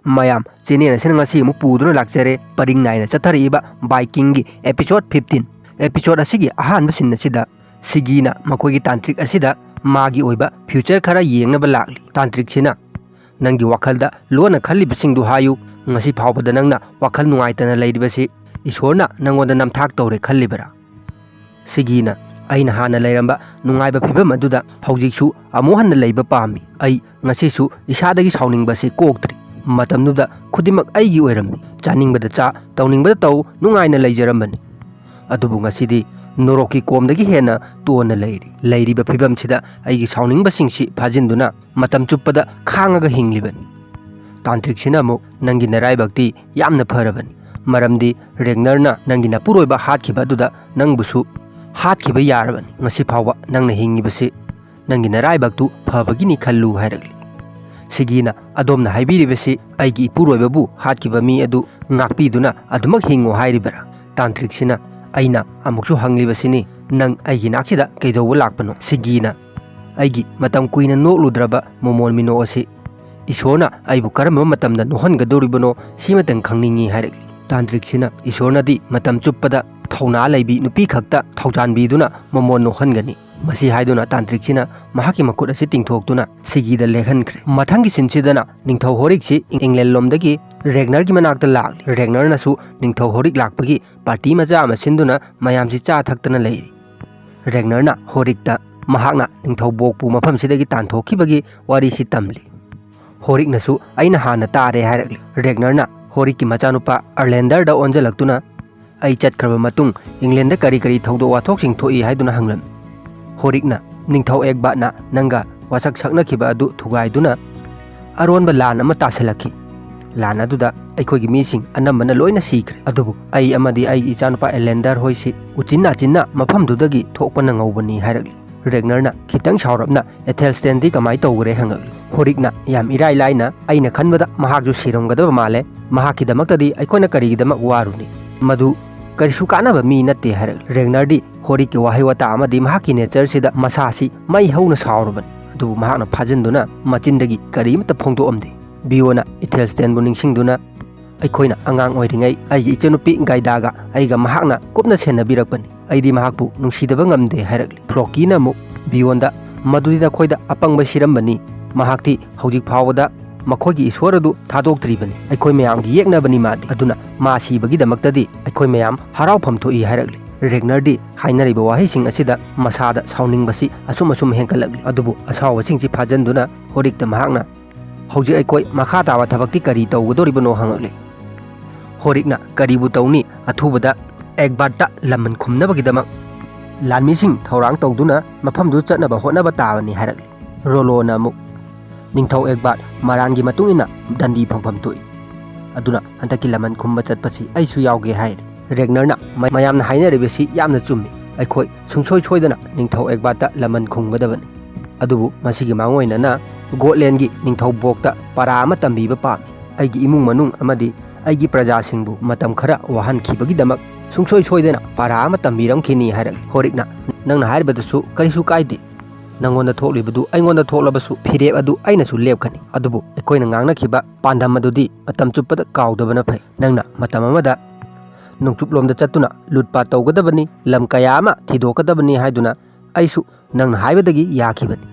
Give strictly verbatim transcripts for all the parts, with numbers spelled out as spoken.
ꯃꯌꯥꯝ, ꯆꯦꯅꯦꯜ ꯑꯁꯤꯅ ꯉꯁꯤ ꯑꯃꯨꯛ ꯄꯨꯗꯨꯅ ꯂꯥꯛꯆꯔꯦ ꯄꯔꯤꯡ ꯅꯥꯏꯅ ꯆꯠꯊꯔꯛꯏꯕ ꯕꯥꯏꯀꯤꯡꯒꯤ episode fifteen꯫ Episode ꯑꯁꯤꯒꯤ ꯑꯍꯥꯟꯕ scene ꯑꯁꯤꯗ ꯁꯤꯒꯤꯅ ꯃꯈꯣꯏꯒꯤ ꯇꯥꯟꯇ꯭ꯔꯤꯛ ꯑꯁꯤꯗ ꯃꯥꯒꯤ ꯑꯣꯏꯕ future ꯈꯔ ꯌꯦꯡꯅꯕ ꯂꯥꯛꯂꯤ꯫ ꯇꯥꯟꯇ꯭ꯔꯤꯛꯁꯤꯅ, "ꯅꯪꯒꯤ ꯋꯥꯈꯜꯗ ꯂꯣꯟꯅ ꯈꯜꯂꯤꯕꯁꯤꯡꯗꯨ ꯍꯥꯏꯌꯨ꯫ ꯉꯁꯤ ꯐꯥꯎꯕꯗ ꯅꯪꯅ ꯋꯥꯈꯜ ꯅꯨꯡꯉꯥꯏꯇꯅ ꯂꯩꯔꯤꯕꯁꯤ ꯏꯁꯣꯔꯅ ꯅꯪꯉꯣꯟꯗ ꯅꯝꯊꯥꯛ ꯇꯧꯔꯦ ꯈꯜꯂꯤꯕꯔꯥ?" ꯁꯤꯒꯤꯅ, "ꯑꯩꯅ ꯍꯥꯟꯅ ꯂꯩꯔꯝꯕ ꯅꯨꯡꯉꯥꯏꯕ ꯐꯤꯕꯝ ꯑꯗꯨꯗ ꯍꯧꯖꯤꯛꯁꯨ ꯑꯃꯨꯛ ꯍꯟꯅ ꯂꯩꯕ ꯄꯥꯝꯃꯤ꯫ ꯑꯩ ꯉꯁꯤꯁꯨ ꯏꯁꯥꯗꯒꯤ ꯁꯥꯎꯅꯤꯡꯕꯁꯤ ꯀꯣꯛꯇ꯭ꯔꯤ꯫ ꯃꯇꯝꯗꯨꯗ ꯈꯨꯗꯤꯡꯃꯛ ꯑꯩꯒꯤ ꯑꯣꯏꯔꯝꯃꯤ꯫ ꯆꯥꯅꯤꯡꯕꯗ ꯆꯥ, ꯇꯧꯅꯤꯡꯕꯗ ꯇꯧ, ꯅꯨꯡꯉꯥꯏꯅ ꯂꯩꯖꯔꯝꯕꯅꯤ꯫ ꯑꯗꯨꯕꯨ ꯉꯁꯤꯗꯤ ꯅꯣꯔꯣꯛꯀꯤ ꯀꯣꯝꯗꯒꯤ ꯍꯦꯟꯅ ꯇꯣꯟꯅ ꯂꯩꯔꯤ꯫ ꯂꯩꯔꯤꯕ ꯐꯤꯕꯝꯁꯤꯗ ꯑꯩꯒꯤ ꯁꯥꯎꯅꯤꯡꯕꯁꯤꯡꯁꯤ ꯐꯥꯖꯤꯟꯗꯨꯅ ꯃꯇꯝ ꯆꯨꯞꯄꯗ ꯈꯥꯡꯉꯒ ꯍꯤꯡꯂꯤꯕꯅꯤ꯫" ꯇꯥꯟꯇ꯭ꯔꯤꯛꯁꯤꯅ ꯑꯃꯨꯛ, "ꯅꯪꯒꯤ ꯅꯔꯥꯏꯕꯛꯇꯤ ꯌꯥꯝꯅ ꯐꯔꯕꯅꯤ, ꯃꯔꯝꯗꯤ ꯔꯦꯒꯅꯔꯅ ꯅꯪꯒꯤ ꯅꯄꯨꯔꯣꯏꯕ ꯍꯥꯠꯈꯤꯕ ꯑꯗꯨꯗ ꯅꯪꯕꯨꯁꯨ ꯍꯥꯠꯈꯤꯕ ꯌꯥꯔꯕꯅꯤ꯫ ꯉꯁꯤ ꯐꯥꯎꯕ ꯅꯪꯅ ꯍꯤꯡꯉꯤꯕꯁꯤ ꯅꯪꯒꯤ ꯅꯔꯥꯏꯕꯛꯇꯨ ꯐꯕꯒꯤꯅꯤ ꯈꯜꯂꯨ" ꯍꯥꯏꯔꯛꯂꯤ꯫ ꯁꯤꯒꯤꯅ, "ꯑꯗꯣꯝꯅ ꯍꯥꯏꯕꯤꯔꯤꯕꯁꯤ ꯑꯩꯒꯤ ꯏꯄꯨꯔꯣꯏꯕꯕꯨ ꯍꯥꯠꯈꯤꯕ ꯃꯤ ꯑꯗꯨ ꯉꯥꯛꯄꯤꯗꯨꯅ ꯑꯗꯨꯃꯛ ꯍꯤꯡꯉꯨ ꯍꯥꯏꯔꯤꯕꯔꯥ?" ꯇꯥꯟꯇ꯭ꯔꯤꯛꯁꯤꯅ, "ꯑꯩꯅ ꯑꯃꯨꯛꯁꯨ ꯍꯪꯂꯤꯕꯁꯤꯅꯤ, ꯅꯪ ꯑꯩꯒꯤ ꯅꯥꯛꯁꯤꯗ ꯀꯩꯗꯧꯕ ꯂꯥꯛꯄꯅꯣ?" ꯁꯤꯒꯤꯅ, "ꯑꯩꯒꯤ ꯃꯇꯝ ꯀꯨꯏꯅ ꯅꯣꯛꯂꯨꯗ꯭ꯔꯕ ꯃꯣꯃꯣꯟ ꯃꯤꯅꯣꯛ ꯑꯁꯤ ꯏꯁꯣꯔꯅ ꯑꯩꯕꯨ ꯀꯔꯝꯕ ꯃꯇꯝꯗ ꯅꯣꯛꯍꯟꯒꯗꯧꯔꯤꯕꯅꯣ, ꯁꯤꯃꯇꯪ ꯈꯪꯅꯤꯡꯏ" ꯍꯥꯏꯔꯛꯂꯤ꯫ ꯇꯥꯟꯇ꯭ꯔꯤꯛꯁꯤꯅ, "ꯏꯁꯣꯔꯅꯗꯤ ꯃꯇꯝ ꯆꯨꯞꯄꯗ ꯊꯧꯅꯥ ꯂꯩꯕꯤ ꯅꯨꯄꯤ ꯈꯛꯇ ꯊꯧꯖꯥꯟꯕꯤꯗꯨꯅ ꯃꯃꯣꯟ ꯅꯣꯛꯍꯟꯒꯅꯤ꯫" ꯃꯁꯤ ꯍꯥꯏꯗꯨꯅ ꯇꯥꯟꯇ꯭ꯔꯤꯛꯁꯤꯅ ꯃꯍꯥꯛꯀꯤ ꯃꯈꯨꯠ ꯑꯁꯤ ꯇꯤꯡꯊꯣꯛꯇꯨꯅ ꯁꯤꯒꯤꯗ ꯂꯦꯛꯍꯟꯈ꯭ꯔꯦ꯫ ꯃꯊꯪꯒꯤ ꯁꯤꯟꯁꯤꯗꯅ ꯅꯤꯡꯊꯧ ꯍꯣꯔꯤꯛꯁꯤ ꯏꯪꯂꯦꯟ ꯂꯣꯝꯗꯒꯤ ꯔꯦꯒꯅꯔꯒꯤ ꯃꯅꯥꯛꯇ ꯂꯥꯛꯂꯤ꯫ ꯔꯦꯒꯅꯔꯅꯁꯨ ꯅꯤꯡꯊꯧ ꯍꯣꯔꯤꯛ ꯂꯥꯛꯄꯒꯤ ꯄꯥꯔꯇꯤ ꯃꯆꯥ ꯑꯃ ꯁꯤꯟꯗꯨꯅ ꯃꯌꯥꯝꯁꯤ ꯆꯥ ꯊꯛꯇꯅ ꯂꯩꯔꯤ꯫ ꯔꯦꯒꯅꯔꯅ ꯍꯣꯔꯤꯛꯇ ꯃꯍꯥꯛꯅ ꯅꯤꯡꯊꯧ ꯕꯣꯛꯄꯨ ꯃꯐꯝꯁꯤꯗꯒꯤ ꯇꯥꯟꯊꯣꯛꯈꯤꯕꯒꯤ ꯋꯥꯔꯤꯁꯤ ꯇꯝꯂꯤ꯫ ꯍꯣꯔꯤꯛꯅꯁꯨ "ꯑꯩꯅ ꯍꯥꯟꯅ ꯇꯥꯔꯦ" ꯍꯥꯏꯔꯛꯂꯤ꯫ ꯔꯦꯒꯅꯔꯅ ꯍꯣꯔꯤꯛꯀꯤ ꯃꯆꯥꯅꯨꯄꯥ ꯑꯔꯂꯦꯟꯗꯔꯗ ꯑꯣꯟꯁꯤꯜꯂꯛꯇꯨꯅ, "ꯑꯩ ꯆꯠꯈ꯭ꯔꯕ ꯃꯇꯨꯡ ꯏꯪꯂꯦꯟꯗ ꯀꯔꯤ ꯀꯔꯤ ꯊꯧꯗꯣꯛ ꯋꯥꯊꯣꯛꯁꯤꯡ ꯊꯣꯛꯏ?" ꯍꯥꯏꯗꯨꯅ ꯍꯪꯂꯝꯃꯤ꯫ ꯍꯣꯔꯤꯛꯅ, "ꯅꯤꯡꯊꯧ ꯑꯦꯒꯕꯥꯠꯅ ꯅꯪꯒ ꯋꯥꯁꯛ ꯁꯛꯅꯈꯤꯕ ꯑꯗꯨ ꯊꯨꯒꯥꯏꯗꯨꯅ ꯑꯔꯣꯟꯕ ꯂꯥꯟ ꯑꯃ ꯇꯥꯁꯤꯜꯂꯛꯈꯤ꯫ ꯂꯥꯟ ꯑꯗꯨꯗ ꯑꯩꯈꯣꯏꯒꯤ ꯃꯤꯁꯤꯡ ꯑꯅꯝꯕꯅ ꯂꯣꯏꯅ ꯁꯤꯈ꯭ꯔꯦ꯫ ꯑꯗꯨꯕꯨ ꯑꯩ ꯑꯃꯗꯤ ꯑꯩꯒꯤ ꯏꯆꯥꯅꯨꯄꯥ ꯑꯦꯂꯦꯟꯗꯔ ꯍꯣꯏꯁꯤ ꯎꯆꯤꯟ ꯅꯥꯆꯤꯟꯅ ꯃꯐꯝꯗꯨꯗꯒꯤ ꯊꯣꯛꯄ ꯅꯪꯍꯧꯕꯅꯤ" ꯍꯥꯏꯔꯛꯂꯤ꯫ ꯔꯦꯒꯅꯔꯅ ꯈꯤꯇꯪ ꯁꯥꯎꯔꯞꯅ, "ꯑꯦꯊꯦꯜꯁꯇꯦꯟꯗꯤ ꯀꯃꯥꯏ ꯇꯧꯈ꯭ꯔꯦ?" ꯍꯪꯉꯛꯂꯤ꯫ ꯍꯣꯔꯤꯛꯅ ꯌꯥꯝ ꯏꯔꯥꯏ ꯂꯥꯏꯅ, "ꯑꯩꯅ ꯈꯟꯕꯗ ꯃꯍꯥꯛꯁꯨ ꯁꯤꯔꯝꯒꯗꯕ ꯃꯥꯜꯂꯦ꯫ ꯃꯍꯥꯛꯀꯤꯗꯃꯛꯇꯗꯤ ꯑꯩꯈꯣꯏꯅ ꯀꯔꯤꯒꯤꯗꯃꯛ ꯋꯥꯔꯨꯅꯤ? ꯃꯗꯨ ꯀꯔꯤꯁꯨ ꯀꯥꯟꯅꯕ ꯃꯤ ꯅꯠꯇꯦ" ꯍꯥꯏꯔꯛꯂꯤ꯫ ꯔꯦꯒꯅꯔꯗꯤ ꯍꯣꯔꯤꯛꯀꯤ ꯋꯥꯍꯩ ꯋꯥꯇꯥ ꯑꯃꯗꯤ ꯃꯍꯥꯛꯀꯤ ꯅꯦꯆꯔꯁꯤꯗ ꯃꯁꯥꯁꯤ ꯃꯩ ꯍꯧꯅ ꯁꯥꯎꯔꯕꯅꯤ꯫ ꯑꯗꯨꯕꯨ ꯃꯍꯥꯛꯅ ꯐꯥꯖꯤꯟꯗꯨꯅ ꯃꯆꯤꯟꯗꯒꯤ ꯀꯔꯤꯃꯠꯇ ꯐꯣꯡꯗꯣꯛꯑꯝꯗꯦ꯫ ꯕꯤꯌꯣꯅ ꯏꯊꯦꯜꯁꯇꯦꯟꯕꯨ ꯅꯤꯡꯁꯤꯡꯗꯨꯅ, "ꯑꯩꯈꯣꯏꯅ ꯑꯉꯥꯡ ꯑꯣꯏꯔꯤꯉꯩ ꯑꯩꯒꯤ ꯏꯆꯟꯅꯨꯄꯤ ꯒꯥꯏꯗꯥꯒ ꯑꯩꯒ ꯃꯍꯥꯛꯅ ꯀꯨꯞꯅ ꯁꯦꯟꯅꯕꯤꯔꯛꯄꯅꯤ꯫ ꯑꯩꯗꯤ ꯃꯍꯥꯛꯄꯨ ꯅꯨꯡꯁꯤꯗꯕ ꯉꯝꯗꯦ" ꯍꯥꯏꯔꯛꯂꯤ꯫ ꯐ꯭ꯔꯣꯀꯤꯅ ꯑꯃꯨꯛ ꯕꯤꯌꯣꯟꯗ, "ꯃꯗꯨꯗꯤ ꯅꯈꯣꯏꯗ ꯑꯄꯪꯕ ꯁꯤꯔꯝꯕꯅꯤ꯫ ꯃꯍꯥꯛꯇꯤ ꯍꯧꯖꯤꯛ ꯐꯥꯎꯕꯗ ꯃꯈꯣꯏꯒꯤ ꯏꯁꯣꯔ ꯑꯗꯨ ꯊꯥꯗꯣꯛꯇ꯭ꯔꯤꯕꯅꯤ꯫ ꯑꯩꯈꯣꯏ ꯃꯌꯥꯝꯒꯤ ꯌꯦꯛꯅꯕꯅꯤ ꯃꯥꯗꯤ꯫ ꯑꯗꯨꯅ ꯃꯥ ꯁꯤꯕꯒꯤꯗꯃꯛꯇꯗꯤ ꯑꯩꯈꯣꯏ ꯃꯌꯥꯝ ꯍꯔꯥꯎꯐꯝ ꯊꯣꯛꯏ" ꯍꯥꯏꯔꯛꯂꯤ꯫ ꯔꯦꯒꯅꯔꯗꯤ ꯍꯥꯏꯅꯔꯤꯕ ꯋꯥꯍꯩꯁꯤꯡ ꯑꯁꯤꯗ ꯃꯁꯥꯗ ꯁꯥꯎꯅꯤꯡꯕꯁꯤ ꯑꯁꯨꯝ ꯑꯁꯨꯝ ꯍꯦꯟꯒꯠꯂꯛꯂꯤ꯫ ꯑꯗꯨꯕꯨ ꯑꯁꯥꯎꯕꯁꯤꯡꯁꯤ ꯐꯥꯖꯟꯗꯨꯅ ꯍꯣꯔꯤꯛꯇ ꯃꯍꯥꯛꯅ, "ꯍꯧꯖꯤꯛ ꯑꯩꯈꯣꯏ ꯃꯈꯥ ꯇꯥꯕ ꯊꯕꯛꯇꯤ ꯀꯔꯤ ꯇꯧꯒꯗꯧꯔꯤꯕꯅꯣ?" ꯍꯪꯉꯛꯂꯤ꯫ ꯍꯣꯔꯤꯛꯅ, "ꯀꯔꯤꯕꯨ ꯇꯧꯅꯤ? ꯑꯊꯨꯕꯗ ꯑꯦꯒꯕꯥꯔꯠꯇ ꯂꯃꯟ ꯈꯨꯝꯅꯕꯒꯤꯗꯃꯛ ꯂꯥꯟꯃꯤꯁꯤꯡ ꯊꯧꯔꯥꯡ ꯇꯧꯗꯨꯅ ꯃꯐꯝꯗꯨ ꯆꯠꯅꯕ ꯍꯣꯠꯅꯕ ꯇꯥꯕꯅꯤ" ꯍꯥꯏꯔꯛꯂꯤ꯫ ꯔꯣꯂꯣꯅ ꯑꯃꯨꯛ, "ꯅꯤꯡꯊꯧ ꯑꯦꯒꯕꯥꯔꯠ ꯃꯔꯥꯟꯒꯤ ꯃꯇꯨꯡ ꯏꯟꯅ ꯗꯟꯗꯤ ꯐꯪꯐꯝ ꯊꯣꯛꯏ꯫ ꯑꯗꯨꯅ ꯍꯟꯗꯛꯀꯤ ꯂꯃꯟ ꯈꯨꯝꯕ ꯆꯠꯄꯁꯤ ꯑꯩꯁꯨ ꯌꯥꯎꯒꯦ" ꯍꯥꯏꯔꯤ꯫ ꯔꯦꯒꯅꯔꯅ, "ꯃ-, ꯃꯌꯥꯝꯅ ꯍꯥꯏꯅꯔꯤꯕꯁꯤ ꯌꯥꯝꯅ ꯆꯨꯝꯃꯤ꯫ ꯑꯩꯈꯣꯏ ꯁꯨꯡꯁꯣꯏ ꯁꯣꯏꯗꯅ ꯅꯤꯡꯊꯧ ꯑꯦꯒꯕꯥꯔꯠꯇ ꯂꯃꯟ ꯈꯨꯝꯒꯗꯕꯅꯤ꯫ ꯑꯗꯨꯕꯨ ꯃꯁꯤꯒꯤ ꯃꯥꯡꯑꯣꯏꯅꯅ ꯒꯣꯠꯂꯦꯟꯒꯤ ꯅꯤꯡꯊꯧ ꯕꯣꯛꯇ ꯄꯔꯥ ꯑꯃ ꯇꯝꯕꯤꯕ ꯄꯥꯝꯃꯤ꯫ ꯑꯩꯒꯤ ꯏꯃꯨꯡ ꯃꯅꯨꯡ ꯑꯃꯗꯤ ꯑꯩꯒꯤ ꯄ꯭ꯔꯖꯥꯁꯤꯡꯕꯨ ꯃꯇꯝ ꯈꯔ ꯋꯥꯍꯟꯈꯤꯕꯒꯤꯗꯃꯛ ꯁꯨꯡꯁꯣꯏ ꯁꯣꯏꯗꯅ ꯄꯔꯥ ꯑꯃ ꯇꯝꯕꯤꯔꯝꯈꯤꯅꯤ" ꯍꯥꯏꯔꯛꯏ꯫ ꯍꯣꯔꯤꯛꯅ, "ꯅꯪꯅ ꯍꯥꯏꯔꯤꯕꯗꯨꯁꯨ ꯀꯔꯤꯁꯨ ꯀꯥꯏꯗꯦ꯫ ꯅꯪꯉꯣꯟꯗ ꯊꯣꯛꯂꯤꯕꯗꯨ ꯑꯩꯉꯣꯟꯗ ꯊꯣꯛꯂꯕꯁꯨ ꯐꯤꯔꯦꯞ ꯑꯗꯨ ꯑꯩꯅꯁꯨ ꯂꯦꯞꯀꯅꯤ꯫ ꯑꯗꯨꯕꯨ ꯑꯩꯈꯣꯏꯅ ꯉꯥꯡꯅꯈꯤꯕ ꯄꯥꯟꯗꯝ ꯑꯗꯨꯗꯤ ꯃꯇꯝ ꯆꯨꯞꯄꯗ ꯀꯥꯎꯗꯕꯅ ꯐꯩ꯫ ꯅꯪꯅ ꯃꯇꯝ ꯑꯃꯗ ꯅꯣꯡꯆꯨꯞꯂꯣꯝꯗ ꯆꯠꯇꯨꯅ ꯂꯨꯠꯄꯥꯠ ꯇꯧꯒꯗꯕꯅꯤ, ꯂꯝ ꯀꯌꯥ ꯑꯃ ꯊꯤꯗꯣꯛꯀꯗꯕꯅꯤ ꯍꯥꯏꯗꯨꯅ ꯑꯩꯁꯨ ꯅꯪꯅ ꯍꯥꯏꯕꯗꯒꯤ ꯌꯥꯈꯤꯕꯅꯤ꯫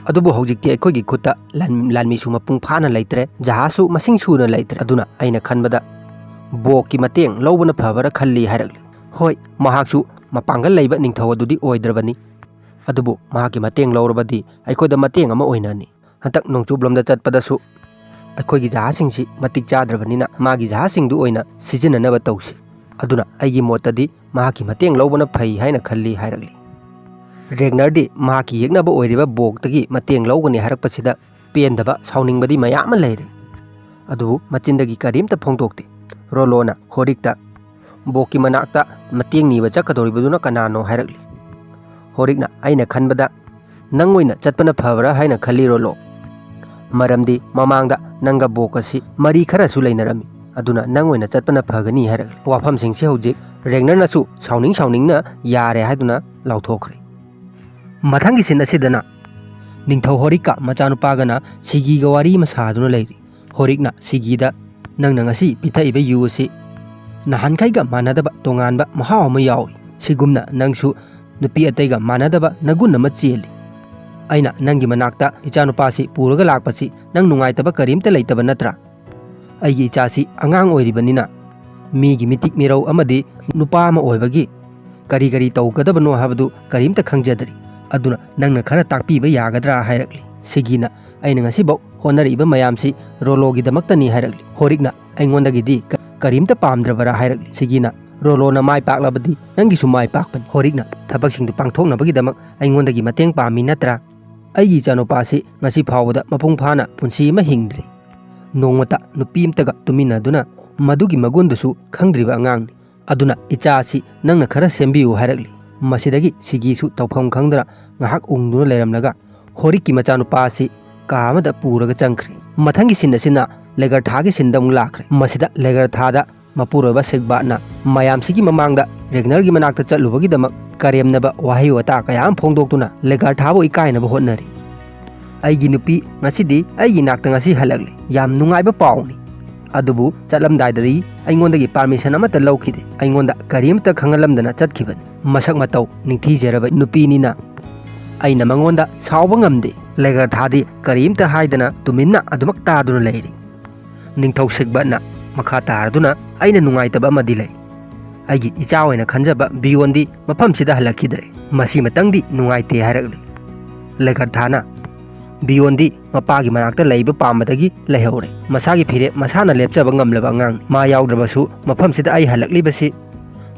ꯑꯗꯨꯕꯨ ꯍꯧꯖꯤꯛꯇꯤ ꯑꯩꯈꯣꯏꯒꯤ ꯈꯨꯠꯇ ꯂꯥꯟ-, ꯂꯥꯟꯃꯤꯁꯨ ꯃꯄꯨꯡ ꯐꯥꯅ ꯂꯩꯇ꯭ꯔꯦ, ꯖꯍꯥꯖꯁꯨ ꯃꯁꯤꯡ ꯁꯨꯅ ꯂꯩꯇ꯭ꯔꯦ꯫ ꯑꯗꯨꯅ ꯑꯩꯅ ꯈꯟꯕꯗ ꯕꯣꯛꯀꯤ ꯃꯇꯦꯡ ꯂꯧꯕꯅ ꯐꯕ꯭ꯔꯥ ꯈꯜꯂꯤ" ꯍꯥꯏꯔꯛꯂꯤ꯫ ꯍꯣꯏ, ꯃꯍꯥꯛꯁꯨ ꯃꯄꯥꯡꯒꯜ ꯂꯩꯕ ꯅꯤꯡꯊꯧ ꯑꯗꯨꯗꯤ ꯑꯣꯏꯗ꯭ꯔꯕꯅꯤ꯫ ꯑꯗꯨꯕꯨ ꯃꯍꯥꯛꯀꯤ ꯃꯇꯦꯡ ꯂꯧꯔꯕꯗꯤ ꯑꯩꯈꯣꯏꯗ ꯃꯇꯦꯡ ꯑꯃ ꯑꯣꯏꯅꯅꯤ꯫ ꯍꯟꯗꯛ ꯅꯣꯡꯆꯨꯞꯂꯣꯝꯗ ꯆꯠꯄꯗꯁꯨ ꯑꯩꯈꯣꯏꯒꯤ ꯖꯍꯥꯖꯁꯤꯡꯁꯤ ꯃꯇꯤꯛ ꯆꯥꯗ꯭ꯔꯕꯅꯤꯅ ꯃꯥꯒꯤ ꯖꯍꯥꯖꯁꯤꯡꯗꯨ ꯑꯣꯏꯅ ꯁꯤꯖꯤꯟꯅꯅꯕ ꯇꯧꯁꯤ꯫ ꯑꯗꯨꯅ ꯑꯩꯒꯤ ꯃꯣꯠꯇꯗꯤ ꯃꯍꯥꯛꯀꯤ ꯃꯇꯦꯡ ꯂꯧꯕꯅ ꯐꯩ ꯍꯥꯏꯅ ꯈꯜꯂꯤ" ꯍꯥꯏꯔꯛꯂꯤ꯫ ꯔꯦꯒꯅꯔꯗꯤ ꯃꯍꯥꯛꯀꯤ ꯌꯦꯛꯅꯕ ꯑꯣꯏꯔꯤꯕ ꯕꯣꯛꯇꯒꯤ ꯃꯇꯦꯡ ꯂꯧꯒꯅꯤ ꯍꯥꯏꯔꯛꯄꯁꯤꯗ ꯄꯦꯟꯗꯕ, ꯁꯥꯎꯅꯤꯡꯕꯗꯤ ꯃꯌꯥꯝ ꯑꯃ ꯂꯩꯔꯦ꯫ ꯑꯗꯨꯕꯨ ꯃꯆꯤꯟꯗꯒꯤ ꯀꯔꯤꯝꯇ ꯐꯣꯡꯗꯣꯛꯇꯦ꯫ ꯔꯣꯂꯣꯅ ꯍꯣꯔꯤꯛꯇ, "ꯕꯣꯛꯀꯤ ꯃꯅꯥꯛꯇ ꯃꯇꯦꯡ ꯅꯤꯕ ꯆꯠꯀꯗꯧꯔꯤꯕꯗꯨꯅ ꯀꯅꯥꯅꯣ?" ꯍꯥꯏꯔꯛꯂꯤ꯫ ꯍꯣꯔꯤꯛꯅ, "ꯑꯩꯅ ꯈꯟꯕꯗ ꯅꯪ ꯑꯣꯏꯅ ꯆꯠꯄꯅ ꯐꯕ꯭ꯔꯥ ꯍꯥꯏꯅ ꯈꯜꯂꯤ, ꯔꯣꯂꯣ꯫ ꯃꯔꯝꯗꯤ ꯃꯃꯥꯡꯗ ꯅꯪꯒ ꯕꯣꯛ ꯑꯁꯤ ꯃꯔꯤ ꯈꯔꯁꯨ ꯂꯩꯅꯔꯝꯃꯤ꯫ ꯑꯗꯨꯅ ꯅꯪ ꯑꯣꯏꯅ ꯆꯠꯄꯅ ꯐꯒꯅꯤ" ꯍꯥꯏꯔꯛꯂꯤ꯫ ꯋꯥꯐꯝꯁꯤꯡꯁꯤ ꯍꯧꯖꯤꯛ ꯔꯦꯒꯅꯔꯅꯁꯨ ꯁꯥꯎꯅꯤꯡ ꯁꯥꯎꯅꯤꯡꯅ "ꯌꯥꯔꯦ" ꯍꯥꯏꯗꯨꯅ ꯂꯥꯎꯊꯣꯛꯈ꯭ꯔꯦ꯫ ꯃꯊꯪꯒꯤ ꯁꯤꯟ ꯑꯁꯤꯗꯅ ꯅꯤꯡꯊꯧ ꯍꯣꯔꯤꯛꯀ ꯃꯆꯥꯅꯨꯄꯥꯒꯅ ꯁꯤꯒꯤꯒ ꯋꯥꯔꯤ ꯑꯃ ꯁꯥꯗꯨꯅ ꯂꯩꯔꯤ꯫ ꯍꯣꯔꯤꯛꯅ ꯁꯤꯒꯤꯗ, "ꯅꯪꯅ ꯉꯁꯤ ꯄꯤꯊꯛꯏꯕ ꯌꯨ ꯑꯁꯤ ꯅꯍꯥꯟꯈꯩꯒ ꯃꯥꯟꯅꯗꯕ ꯇꯣꯉꯥꯟꯕ ꯃꯍꯥꯎ ꯑꯃ ꯌꯥꯎꯏ꯫ ꯁꯤꯒꯨꯝꯅ ꯅꯪꯁꯨ ꯅꯨꯄꯤ ꯑꯇꯩꯒ ꯃꯥꯟꯅꯗꯕ ꯅꯒꯨꯟ ꯑꯃ ꯆꯦꯜꯂꯤ꯫ ꯑꯩꯅ ꯅꯪꯒꯤ ꯃꯅꯥꯛꯇ ꯏꯆꯥꯅꯨꯄꯥꯁꯤ ꯄꯨꯔꯒ ꯂꯥꯛꯄꯁꯤ ꯅꯪ ꯅꯨꯡꯉꯥꯏꯇꯕ ꯀꯔꯤꯝꯇ ꯂꯩꯇꯕ ꯅꯠꯇ꯭ꯔꯥ? ꯑꯩꯒꯤ ꯏꯆꯥꯁꯤ ꯑꯉꯥꯡ ꯑꯣꯏꯔꯤꯕꯅꯤꯅ ꯃꯤꯒꯤ ꯃꯤꯇꯤꯛ ꯃꯤꯔꯧ ꯑꯃꯗꯤ ꯅꯨꯄꯥ ꯑꯃ ꯑꯣꯏꯕꯒꯤ ꯀꯔꯤ ꯀꯔꯤ ꯇꯧꯒꯗꯕꯅꯣ ꯍꯥꯏꯕꯗꯨ ꯀꯔꯤꯝꯇ ꯈꯪꯖꯗ꯭ꯔꯤ꯫ ꯑꯗꯨꯅ ꯅꯪꯅ ꯈꯔ ꯇꯥꯛꯄꯤꯕ ꯌꯥꯒꯗ꯭ꯔꯥ?" ꯍꯥꯏꯔꯛꯂꯤ꯫ ꯁꯤꯒꯤꯅ, "ꯑꯩꯅ ꯉꯁꯤꯐꯥꯎ ꯍꯣꯠꯅꯔꯤꯕ ꯃꯌꯥꯝꯁꯤ ꯔꯣꯂꯣꯒꯤꯗꯃꯛꯇꯅꯤ" ꯍꯥꯏꯔꯛꯂꯤ꯫ ꯍꯣꯔꯤꯛꯅ, "ꯑꯩꯉꯣꯟꯗꯒꯤꯗꯤ ꯀ-, ꯀꯔꯤꯝꯇ ꯄꯥꯝꯗ꯭ꯔꯕꯔꯥ?" ꯍꯥꯏꯔꯛꯂꯤ꯫ ꯁꯤꯒꯤꯅ, "ꯔꯣꯂꯣꯅ ꯃꯥꯏ ꯄꯥꯛꯂꯕꯗꯤ ꯅꯪꯒꯤꯁꯨ ꯃꯥꯏ ꯄꯥꯛꯄꯅꯤ꯫ ꯍꯣꯔꯤꯛꯅ ꯊꯕꯛꯁꯤꯡꯗꯨ ꯄꯥꯡꯊꯣꯛꯅꯕꯒꯤꯗꯃꯛ ꯑꯩꯉꯣꯟꯗꯒꯤ ꯃꯇꯦꯡ ꯄꯥꯝꯃꯤ ꯅꯠꯇ꯭ꯔꯥ? ꯑꯩꯒꯤ ꯏꯆꯥꯅꯨꯄꯥꯁꯤ ꯉꯁꯤ ꯐꯥꯎꯕꯗ ꯃꯄꯨꯡ ꯐꯥꯅ ꯄꯨꯟꯁꯤ ꯑꯃ ꯍꯤꯡꯗ꯭ꯔꯤ꯫ ꯅꯣꯡꯃꯇ ꯅꯨꯄꯤ ꯑꯃꯇꯒ ꯇꯨꯃꯤꯟꯅꯗꯨꯅ ꯃꯗꯨꯒꯤ ꯃꯒꯨꯟꯗꯨꯁꯨ ꯈꯪꯗ꯭ꯔꯤꯕ ꯑꯉꯥꯡꯅꯤ꯫ ꯑꯗꯨꯅ ꯏꯆꯥ ꯑꯁꯤ ꯅꯪꯅ ꯈꯔ ꯁꯦꯝꯕꯤꯌꯨ" ꯍꯥꯏꯔꯛꯂꯤ꯫ ꯃꯁꯤꯗꯒꯤ ꯁꯤꯒꯤꯁꯨ ꯇꯧꯐꯝ ꯈꯪꯗꯅ ꯉꯥꯏꯍꯥꯛ ꯎꯪꯗꯨꯅ ꯂꯩꯔꯝꯂꯒ ꯍꯣꯔꯤꯛꯀꯤ ꯃꯆꯥꯅꯨꯄꯥ ꯑꯁꯤ ꯀꯥ ꯑꯃꯗ ꯄꯨꯔꯒ ꯆꯪꯈ꯭ꯔꯦ꯫ ꯃꯊꯪꯒꯤ ꯁꯤꯟ ꯑꯁꯤꯅ ꯂꯦꯒꯔꯊꯥꯒꯤ ꯁꯤꯟꯗ ꯑꯃꯨꯛ ꯂꯥꯛꯈ꯭ꯔꯦ꯫ ꯃꯁꯤꯗ ꯂꯦꯒꯔꯊꯥꯗ ꯃꯄꯨꯔꯣꯏꯕ ꯁꯦꯒꯕꯥꯠꯅ ꯃꯌꯥꯝꯁꯤꯒꯤ ꯃꯃꯥꯡꯗ ꯔꯦꯒꯅꯔꯒꯤ ꯃꯅꯥꯛꯇ ꯆꯠꯂꯨꯕꯒꯤꯗꯃꯛ ꯀꯔꯦꯝꯅꯕ ꯋꯥꯍꯩ ꯋꯥꯇꯥ ꯀꯌꯥ ꯑꯃ ꯐꯣꯡꯗꯣꯛꯇꯨꯅ ꯂꯦꯒꯔꯊꯥꯕꯨ ꯏꯀꯥꯏꯅꯕ ꯍꯣꯠꯅꯔꯤ꯫ "ꯑꯩꯒꯤ ꯅꯨꯄꯤ ꯉꯁꯤꯗꯤ ꯑꯩꯒꯤ ꯏꯅꯥꯛꯇ ꯉꯁꯤ ꯍꯜꯂꯛꯂꯦ꯫ ꯌꯥꯝ ꯅꯨꯡꯉꯥꯏꯕ ꯄꯥꯎꯅꯤ꯫ ꯑꯗꯨꯕꯨ ꯆꯠꯂꯝꯗꯥꯏꯗꯗꯤ ꯑꯩꯉꯣꯟꯗꯒꯤ ꯄꯥꯔꯃꯤꯁꯟ ꯑꯃꯠꯇ ꯂꯧꯈꯤꯗꯦ꯫ ꯑꯩꯉꯣꯟꯗ ꯀꯔꯤꯝꯇ ꯈꯪꯍꯜꯂꯝꯗꯅ ꯆꯠꯈꯤꯕꯅꯤ꯫ ꯃꯁꯛ ꯃꯇꯧ ꯅꯤꯡꯊꯤꯖꯔꯕ ꯅꯨꯄꯤꯅꯤꯅ ꯑꯩꯅ ꯃꯉꯣꯟꯗ ꯁꯥꯎꯕ ꯉꯝꯗꯦ꯫" ꯂꯦꯒꯔꯊꯥꯗꯤ ꯀꯔꯤꯝꯇ ꯍꯥꯏꯗꯅ ꯇꯨꯃꯤꯟꯅ ꯑꯗꯨꯃꯛ ꯇꯥꯗꯨꯅ ꯂꯩꯔꯤ꯫ ꯅꯤꯡꯊꯧ ꯁꯦꯒꯕꯥꯠꯅ ꯃꯈꯥ ꯇꯥꯔꯗꯨꯅ, "ꯑꯩꯅ ꯅꯨꯡꯉꯥꯏꯇꯕ ꯑꯃꯗꯤ ꯂꯩ꯫ ꯑꯩꯒꯤ ꯏꯆꯥ ꯑꯣꯏꯅ ꯈꯟꯖꯕ ꯕꯤꯌꯣꯟꯗꯤ ꯃꯐꯝꯁꯤꯗ ꯍꯜꯂꯛꯈꯤꯗ꯭ꯔꯦ꯫ ꯃꯁꯤꯃꯇꯪꯗꯤ ꯅꯨꯡꯉꯥꯏꯇꯦ" ꯍꯥꯏꯔꯛꯂꯤ꯫ ꯂꯦꯒꯔꯊꯥꯅ, "ꯕꯤꯌꯣꯟꯗꯤ ꯃꯄꯥꯒꯤ ꯃꯅꯥꯛꯇ ꯂꯩꯕ ꯄꯥꯝꯕꯗꯒꯤ ꯂꯩꯍꯧꯔꯦ꯫ ꯃꯁꯥꯒꯤ ꯐꯤꯔꯦꯞ ꯃꯁꯥꯅ ꯂꯦꯞꯆꯕ ꯉꯝꯂꯕ ꯑꯉꯥꯡꯅꯤ꯫ ꯃꯥ ꯌꯥꯎꯗ꯭ꯔꯕꯁꯨ ꯃꯐꯝꯁꯤꯗ ꯑꯩ ꯍꯜꯂꯛꯂꯤꯕꯁꯤ,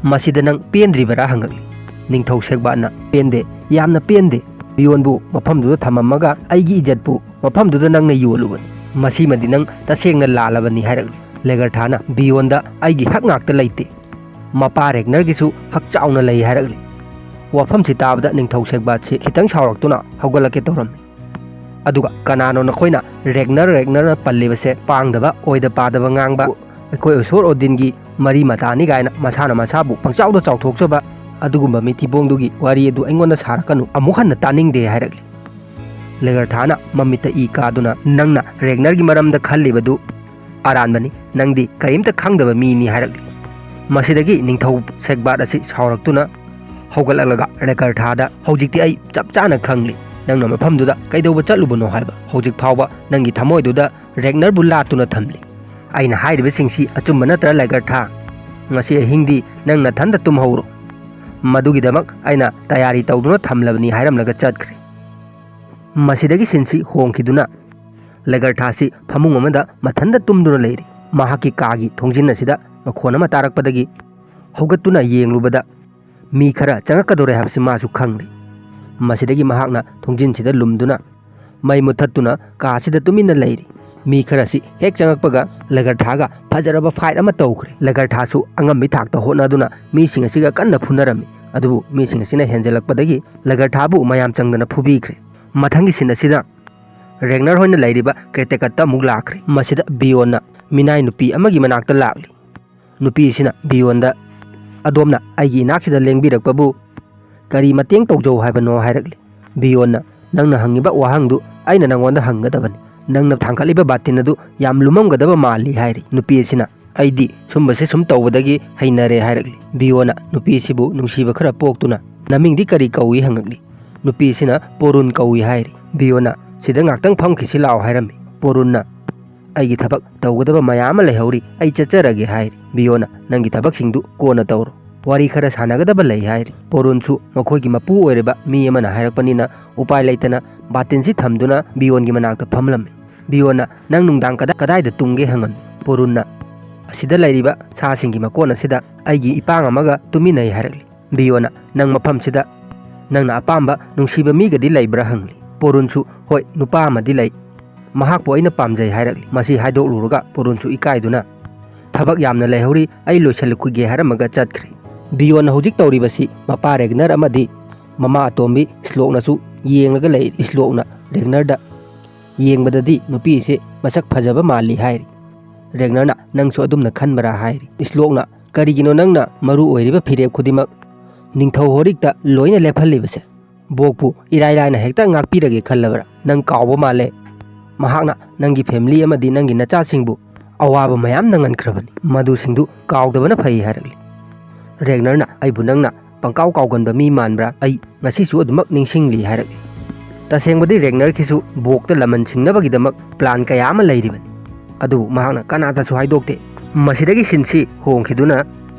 ꯃꯁꯤꯗ ꯅꯪ ꯄꯦꯟꯗ꯭ꯔꯤꯕꯔꯥ?" ꯍꯪꯉꯛꯂꯤ꯫ ꯅꯤꯡꯊꯧ ꯁꯦꯒꯕꯥꯠꯅ, "ꯄꯦꯟꯗꯦ, ꯌꯥꯝꯅ ꯄꯦꯟꯗꯦ꯫ ꯕꯤꯌꯣꯟꯕꯨ ꯃꯐꯝꯗꯨꯗ ꯊꯝꯃꯝꯃꯒ ꯑꯩꯒꯤ ꯏꯖꯠꯄꯨ ꯃꯐꯝꯗꯨꯗ ꯅꯪꯅ ꯌꯣꯜꯂꯨꯕꯅꯤ꯫ ꯃꯁꯤꯃꯗꯤ ꯅꯪ ꯇꯁꯦꯡꯅ ꯂꯥꯜꯂꯕꯅꯤ" ꯍꯥꯏꯔꯛꯂꯤ꯫ ꯂꯦꯒꯔꯊꯥꯅ, "ꯕꯤꯌꯣꯟꯗ ꯑꯩꯒꯤ ꯍꯛ ꯉꯥꯛꯇ ꯂꯩꯇꯦ꯫ ꯃꯄꯥ ꯔꯦꯒꯅꯔꯒꯤꯁꯨ ꯍꯛ ꯆꯥꯎꯅ ꯂꯩ" ꯍꯥꯏꯔꯛꯂꯤ꯫ ꯋꯥꯐꯝꯁꯤ ꯇꯥꯕꯗ ꯅꯤꯡꯊꯧ ꯁꯦꯒꯕꯥꯠꯁꯤ ꯈꯤꯇꯪ ꯁꯥꯎꯔꯛꯇꯨꯅ ꯍꯧꯒꯠꯂꯛꯀꯦ ꯇꯧꯔꯝꯃꯤ꯫ ꯑꯗꯨꯒ ꯀꯅꯥꯅꯣ ꯅꯈꯣꯏꯅ ꯔꯦꯒꯅꯔ, ꯔꯦꯒꯅꯔꯅ ꯄꯜꯂꯤꯕꯁꯦ? ꯄꯥꯡꯗꯕ, ꯑꯣꯏꯗ ꯄꯥꯗꯕ ꯉꯥꯡꯕ, ꯑꯩꯈꯣꯏ ꯏꯁꯣꯔ ꯑꯣꯗꯤꯟꯒꯤ ꯃꯔꯤ ꯃꯇꯥꯅꯤ" ꯀꯥꯏꯅ ꯃꯁꯥꯅ ꯃꯁꯥꯕꯨ ꯄꯪꯆꯥꯎꯗ ꯆꯥꯎꯊꯣꯛꯆꯕ ꯑꯗꯨꯒꯨꯝꯕ ꯃꯤꯊꯤꯕꯣꯡꯗꯨꯒꯤ ꯋꯥꯔꯤ ꯑꯗꯨ ꯑꯩꯉꯣꯟꯗ ꯁꯥꯔꯛꯀꯅꯨ, ꯑꯃꯨꯛ ꯍꯟꯅ ꯇꯥꯅꯤꯡꯗꯦ ꯍꯥꯏꯔꯛꯂꯤ꯫ ꯂꯦꯒꯔꯊꯥꯅ ꯃꯃꯤꯠꯇ ꯏ ꯀꯥꯗꯨꯅ, "ꯅꯪꯅ ꯔꯦꯒꯅꯔꯒꯤ ꯃꯔꯝꯗ ꯈꯜꯂꯤꯕꯗꯨ ꯑꯔꯥꯟꯕꯅꯤ꯫ ꯅꯪꯗꯤ ꯀꯔꯤꯝꯇ ꯈꯪꯗꯕ ꯃꯤꯅꯤ" ꯍꯥꯏꯔꯛꯂꯤ꯫ ꯃꯁꯤꯗꯒꯤ ꯅꯤꯡꯊꯧ ꯁꯦꯛꯕꯥꯠ ꯑꯁꯤ ꯁꯥꯎꯔꯛꯇꯨꯅ ꯍꯧꯒꯠꯂꯛꯂꯒ ꯂꯦꯒꯔꯊꯥꯗ, "ꯍꯧꯖꯤꯛꯇꯤ ꯑꯩ ꯆꯞ ꯆꯥꯅ ꯈꯪꯂꯤ꯫ ꯅꯪꯅ ꯃꯐꯝꯗꯨꯗ ꯀꯩꯗꯧꯕ ꯆꯠꯂꯨꯕꯅꯣ ꯍꯥꯏꯕ꯫ ꯍꯧꯖꯤꯛ ꯐꯥꯎꯕ ꯅꯪꯒꯤ ꯊꯃꯣꯏꯗꯨꯗ ꯔꯦꯒꯅꯔꯕꯨ ꯂꯥꯠꯇꯨꯅ ꯊꯝꯂꯤ꯫ ꯑꯩꯅ ꯍꯥꯏꯔꯤꯕꯁꯤꯡꯁꯤ ꯑꯆꯨꯝꯕ ꯅꯠꯇ꯭ꯔꯥ, ꯂꯦꯒꯔꯊꯥ? ꯉꯁꯤ ꯑꯍꯤꯡꯗꯤ ꯅꯪ ꯅꯊꯟꯇ ꯇꯨꯝꯍꯧꯔꯣ꯫ ꯃꯗꯨꯒꯤꯗꯃꯛ ꯑꯩꯅ ꯇꯌꯥꯔꯤ ꯇꯧꯗꯨꯅ ꯊꯝꯂꯕꯅꯤ" ꯍꯥꯏꯔꯝꯂꯒ ꯆꯠꯈ꯭ꯔꯦ꯫ ꯃꯁꯤꯗꯒꯤ ꯁꯤꯟꯁꯤ ꯍꯣꯡꯈꯤꯗꯨꯅ ꯂꯦꯒꯔꯊꯥꯁꯤ ꯐꯃꯨꯡ ꯑꯃꯗ ꯃꯊꯟꯇ ꯇꯨꯝꯗꯨꯅ ꯂꯩꯔꯤ꯫ ꯃꯍꯥꯛꯀꯤ ꯀꯥꯒꯤ ꯊꯣꯡꯖꯤꯟ ꯑꯁꯤꯗ ꯃꯈꯣꯟ ꯑꯃ ꯇꯥꯔꯛꯄꯗꯒꯤ ꯍꯧꯒꯠꯇꯨꯅ ꯌꯦꯡꯂꯨꯕꯗ ꯃꯤ ꯈꯔ ꯆꯪꯉꯛꯀꯗꯧꯔꯦ ꯍꯥꯏꯕꯁꯤ ꯃꯥꯁꯨ ꯈꯪꯂꯤ꯫ ꯃꯁꯤꯗꯒꯤ ꯃꯍꯥꯛꯅ ꯊꯣꯡꯖꯤꯟꯁꯤꯗ ꯂꯨꯝꯗꯨꯅ ꯃꯩ ꯃꯨꯠꯊꯠꯇꯨꯅ ꯀꯥꯁꯤꯗ ꯇꯨꯃꯤꯟꯅ ꯂꯩꯔꯤ꯫ ꯃꯤ ꯈꯔꯁꯤ ꯍꯦꯛ ꯆꯪꯉꯛꯄꯒ ꯂꯦꯒꯔꯊꯥꯒ ꯐꯖꯔꯕ ꯐꯥꯏꯠ ꯑꯃ ꯇꯧꯈ꯭ꯔꯦ꯫ ꯂꯦꯒꯔꯊꯥꯁꯨ ꯑꯉꯝꯕꯤ ꯊꯥꯛꯇ ꯍꯣꯠꯅꯗꯨꯅ ꯃꯤꯁꯤꯡ ꯑꯁꯤꯒ ꯀꯟꯅ ꯐꯨꯅꯔꯝꯃꯤ꯫ ꯑꯗꯨꯕꯨ ꯃꯤꯁꯤꯡ ꯑꯁꯤꯅ ꯍꯦꯟꯖꯜꯂꯛꯄꯗꯒꯤ ꯂꯦꯒꯔꯊꯥꯕꯨ ꯃꯌꯥꯝ ꯆꯪꯗꯅ ꯐꯨꯕꯤꯈ꯭ꯔꯦ꯫ ꯃꯊꯪꯒꯤ ꯁꯤꯟ ꯑꯁꯤꯗ ꯔꯦꯒꯅꯔ ꯍꯣꯏꯅ ꯂꯩꯔꯤꯕ ꯀ꯭ꯔꯦꯇꯦꯀꯠꯇ ꯑꯃꯨꯛ ꯂꯥꯛꯈ꯭ꯔꯦ꯫ ꯃꯁꯤꯗ ꯕꯤꯌꯣꯟꯅ ꯃꯤꯅꯥꯏ ꯅꯨꯄꯤ ꯑꯃꯒꯤ ꯃꯅꯥꯛꯇ ꯂꯥꯛꯂꯤ꯫ ꯅꯨꯄꯤ ꯑꯁꯤꯅ ꯕꯤꯌꯣꯟꯗ, "ꯑꯗꯣꯝꯅ ꯑꯩꯒꯤ ꯏꯅꯥꯛꯁꯤꯗ ꯂꯦꯡꯕꯤꯔꯛꯄꯕꯨ ꯀꯔꯤ ꯃꯇꯦꯡ ꯇꯧꯖꯧ ꯍꯥꯏꯕꯅꯣ?" ꯍꯥꯏꯔꯛꯂꯤ꯫ ꯕꯤꯌꯣꯟꯅ, "ꯅꯪꯅ ꯍꯪꯉꯤꯕ ꯋꯥꯍꯪꯗꯨ ꯑꯩꯅ ꯅꯪꯉꯣꯟꯗ ꯍꯪꯒꯗꯕꯅꯤ꯫ ꯅꯪꯅ ꯊꯥꯡꯒꯠꯂꯤꯕ ꯕꯥꯇꯤꯟ ꯑꯗꯨ ꯌꯥꯝ ꯂꯨꯝꯃꯝꯒꯗꯕ ꯃꯥꯜꯂꯤ" ꯍꯥꯏꯔꯤ꯫ ꯅꯨꯄꯤ ꯑꯁꯤꯅ, "ꯑꯩꯗꯤ ꯁꯨꯝꯕꯁꯦ ꯁꯨꯝ ꯇꯧꯕꯗꯒꯤ ꯍꯩꯅꯔꯦ" ꯍꯥꯏꯔꯛꯂꯤ꯫ ꯕꯤꯌꯣꯟꯅ ꯅꯨꯄꯤ ꯑꯁꯤꯕꯨ ꯅꯨꯡꯁꯤꯕ ꯈꯔ ꯄꯣꯛꯇꯨꯅ, "ꯅꯃꯤꯡꯗꯤ ꯀꯔꯤ ꯀꯧꯏ?" ꯍꯪꯉꯛꯂꯤ꯫ ꯅꯨꯄꯤ ꯑꯁꯤꯅ, "ꯄꯣꯔꯨꯟ ꯀꯧꯏ" ꯍꯥꯏꯔꯤ꯫ ꯕꯤꯌꯣꯟꯅ, "ꯁꯤꯗ ꯉꯥꯛꯇꯪ ꯐꯝꯈꯤꯁꯤ ꯂꯥꯛꯑꯣ" ꯍꯥꯏꯔꯝꯃꯤ꯫ ꯄꯣꯔꯨꯟꯅ, "ꯑꯩꯒꯤ ꯊꯕꯛ ꯇꯧꯒꯗꯕ ꯃꯌꯥꯝ ꯑꯃ ꯂꯩꯍꯧꯔꯤ, ꯑꯩ ꯆꯠꯆꯔꯒꯦ" ꯍꯥꯏꯔꯤ꯫ ꯕꯤꯌꯣꯟꯅ, "ꯅꯪꯒꯤ ꯊꯕꯛꯁꯤꯡꯗꯨ ꯀꯣꯟꯅ ꯇꯧꯔꯣ, ꯋꯥꯔꯤ ꯈꯔ ꯁꯥꯟꯅꯒꯗꯕ ꯂꯩ" ꯍꯥꯏꯔꯤ꯫ ꯄꯣꯔꯨꯟꯁꯨ ꯃꯈꯣꯏꯒꯤ ꯃꯄꯨ ꯑꯣꯏꯔꯤꯕ ꯃꯤ ꯑꯃꯅ ꯍꯥꯏꯔꯛꯄꯅꯤꯅ ꯎꯄꯥꯏ ꯂꯩꯇꯅ ꯕꯥꯇꯤꯟꯁꯤ ꯊꯝꯗꯨꯅ ꯕꯤꯌꯣꯟꯒꯤ ꯃꯅꯥꯛꯇ ꯐꯝꯂꯝꯃꯤ꯫ ꯕꯤꯌꯣꯟꯅ, "ꯅꯪ ꯅꯨꯡꯗꯥꯡ ꯀꯗꯥ-, ꯀꯗꯥꯏꯗ ꯇꯨꯝꯒꯦ?" ꯍꯪꯉꯝꯃꯤ꯫ ꯄꯣꯔꯨꯟꯅ, "ꯑꯁꯤꯗ ꯂꯩꯔꯤꯕ ꯁꯥꯁꯤꯡꯒꯤ ꯃꯀꯣꯟ ꯑꯁꯤꯗ ꯑꯩꯒꯤ ꯏꯄꯥꯡ ꯑꯃꯒ ꯇꯨꯃꯤꯟꯅꯩ" ꯍꯥꯏꯔꯛꯂꯤ꯫ ꯕꯤꯌꯣꯟꯅ, "ꯅꯪ ꯃꯐꯝꯁꯤꯗ ꯅꯪꯅ ꯑꯄꯥꯝꯕ ꯅꯨꯡꯁꯤꯕ ꯃꯤꯒꯗꯤ ꯂꯩꯕ꯭ꯔꯥ?" ꯍꯪꯂꯤ꯫ ꯄꯣꯔꯨꯟꯁꯨ, "ꯍꯣꯏ, ꯅꯨꯄꯥ ꯑꯃꯗꯤ ꯂꯩ꯫ ꯃꯍꯥꯛꯄꯨ ꯑꯩꯅ ꯄꯥꯝꯖꯩ" ꯍꯥꯏꯔꯛꯂꯤ꯫ ꯃꯁꯤ ꯍꯥꯏꯗꯣꯛꯂꯨꯔꯒ ꯄꯣꯔꯨꯟꯁꯨ ꯏꯀꯥꯏꯗꯨꯅ, "ꯊꯕꯛ ꯌꯥꯝꯅ ꯂꯩꯍꯧꯔꯤ, ꯑꯩ ꯂꯣꯏꯁꯤꯜꯂꯛꯈꯤꯒꯦ" ꯍꯥꯏꯔꯝꯃꯒ ꯆꯠꯈ꯭ꯔꯦ꯫ ꯕꯤꯌꯣꯟꯅ ꯍꯧꯖꯤꯛ ꯇꯧꯔꯤꯕꯁꯤ ꯃꯄꯥ ꯔꯦꯒꯅꯔ ꯑꯃꯗꯤ ꯃꯃꯥ ꯑꯇꯣꯝꯕꯤ ꯁ꯭ꯂꯣꯛꯅꯁꯨ ꯌꯦꯡꯂꯒ ꯂꯩꯔꯤ꯫ ꯁ꯭ꯂꯣꯛꯅ ꯔꯦꯒꯅꯔꯗ, "ꯌꯦꯡꯕꯗꯗꯤ ꯅꯨꯄꯤꯁꯦ ꯃꯁꯛ ꯐꯖꯕ ꯃꯥꯜꯂꯤ" ꯍꯥꯏꯔꯤ꯫ ꯔꯦꯒꯅꯔꯅ, "ꯅꯪꯁꯨ ꯑꯗꯨꯝꯅ ꯈꯟꯕ꯭ꯔꯥ?" ꯍꯥꯏꯔꯤ꯫ ꯁ꯭ꯂꯣꯛꯅ, "ꯀꯔꯤꯒꯤꯅꯣ ꯅꯪꯅ ꯃꯔꯨ ꯑꯣꯏꯔꯤꯕ ꯐꯤꯔꯦꯞ ꯈꯨꯗꯤꯡꯃꯛ ꯅꯤꯡꯊꯧ ꯍꯣꯔꯤꯛꯇ ꯂꯣꯏꯅ ꯂꯦꯞꯍꯜꯂꯤꯕꯁꯦ?" ꯕꯣꯛꯄꯨ ꯏꯔꯥꯏ ꯂꯥꯏꯅ ꯍꯦꯛꯇ ꯉꯥꯛꯄꯤꯔꯒꯦ ꯈꯜꯂꯕ꯭ꯔꯥ? ꯅꯪ ꯀꯥꯎꯕ ꯃꯥꯜꯂꯦ꯫ ꯃꯍꯥꯛꯅ ꯅꯪꯒꯤ ꯐꯦꯃꯤꯂꯤ ꯑꯃꯗꯤ ꯅꯪꯒꯤ ꯅꯆꯥꯁꯤꯡꯕꯨ ꯑꯋꯥꯕ ꯃꯌꯥꯝ ꯅꯪꯍꯟꯈ꯭ꯔꯕꯅꯤ꯫ ꯃꯗꯨꯁꯤꯡꯗꯨ ꯀꯥꯎꯗꯕꯅ ꯐꯩ ꯍꯥꯏꯔꯛꯂꯤ꯫ ꯔꯦꯒꯅꯔꯅ ꯑꯩꯕꯨ ꯅꯪꯅ ꯄꯪꯀꯥꯎ ꯀꯥꯎꯒꯟꯕ ꯃꯤ ꯃꯥꯟꯕ꯭ꯔꯥ? ꯑꯩ ꯉꯁꯤꯁꯨ ꯑꯗꯨꯃꯛ ꯅꯤꯡꯁꯤꯡꯂꯤ ꯍꯥꯏꯔꯛꯂꯤ꯫ ꯇꯁꯦꯡꯕꯗꯤ ꯔꯦꯒꯅꯔꯒꯤꯁꯨ ꯕꯣꯛꯇ ꯂꯃꯟ ꯁꯤꯡꯅꯕꯒꯤꯗꯃꯛ ꯄ꯭ꯂꯥꯟ ꯀꯌꯥ ꯑꯃ ꯂꯩꯔꯤꯕꯅꯤ꯫ ꯑꯗꯨꯕꯨ ꯃꯍꯥꯛꯅ ꯀꯅꯥꯗꯁꯨ ꯍꯥꯏꯗꯣꯛꯇꯦ꯫ ꯃꯁꯤꯗꯒꯤ ꯁꯤꯟꯁꯤ ꯍꯣꯡꯈꯤꯗꯨꯅ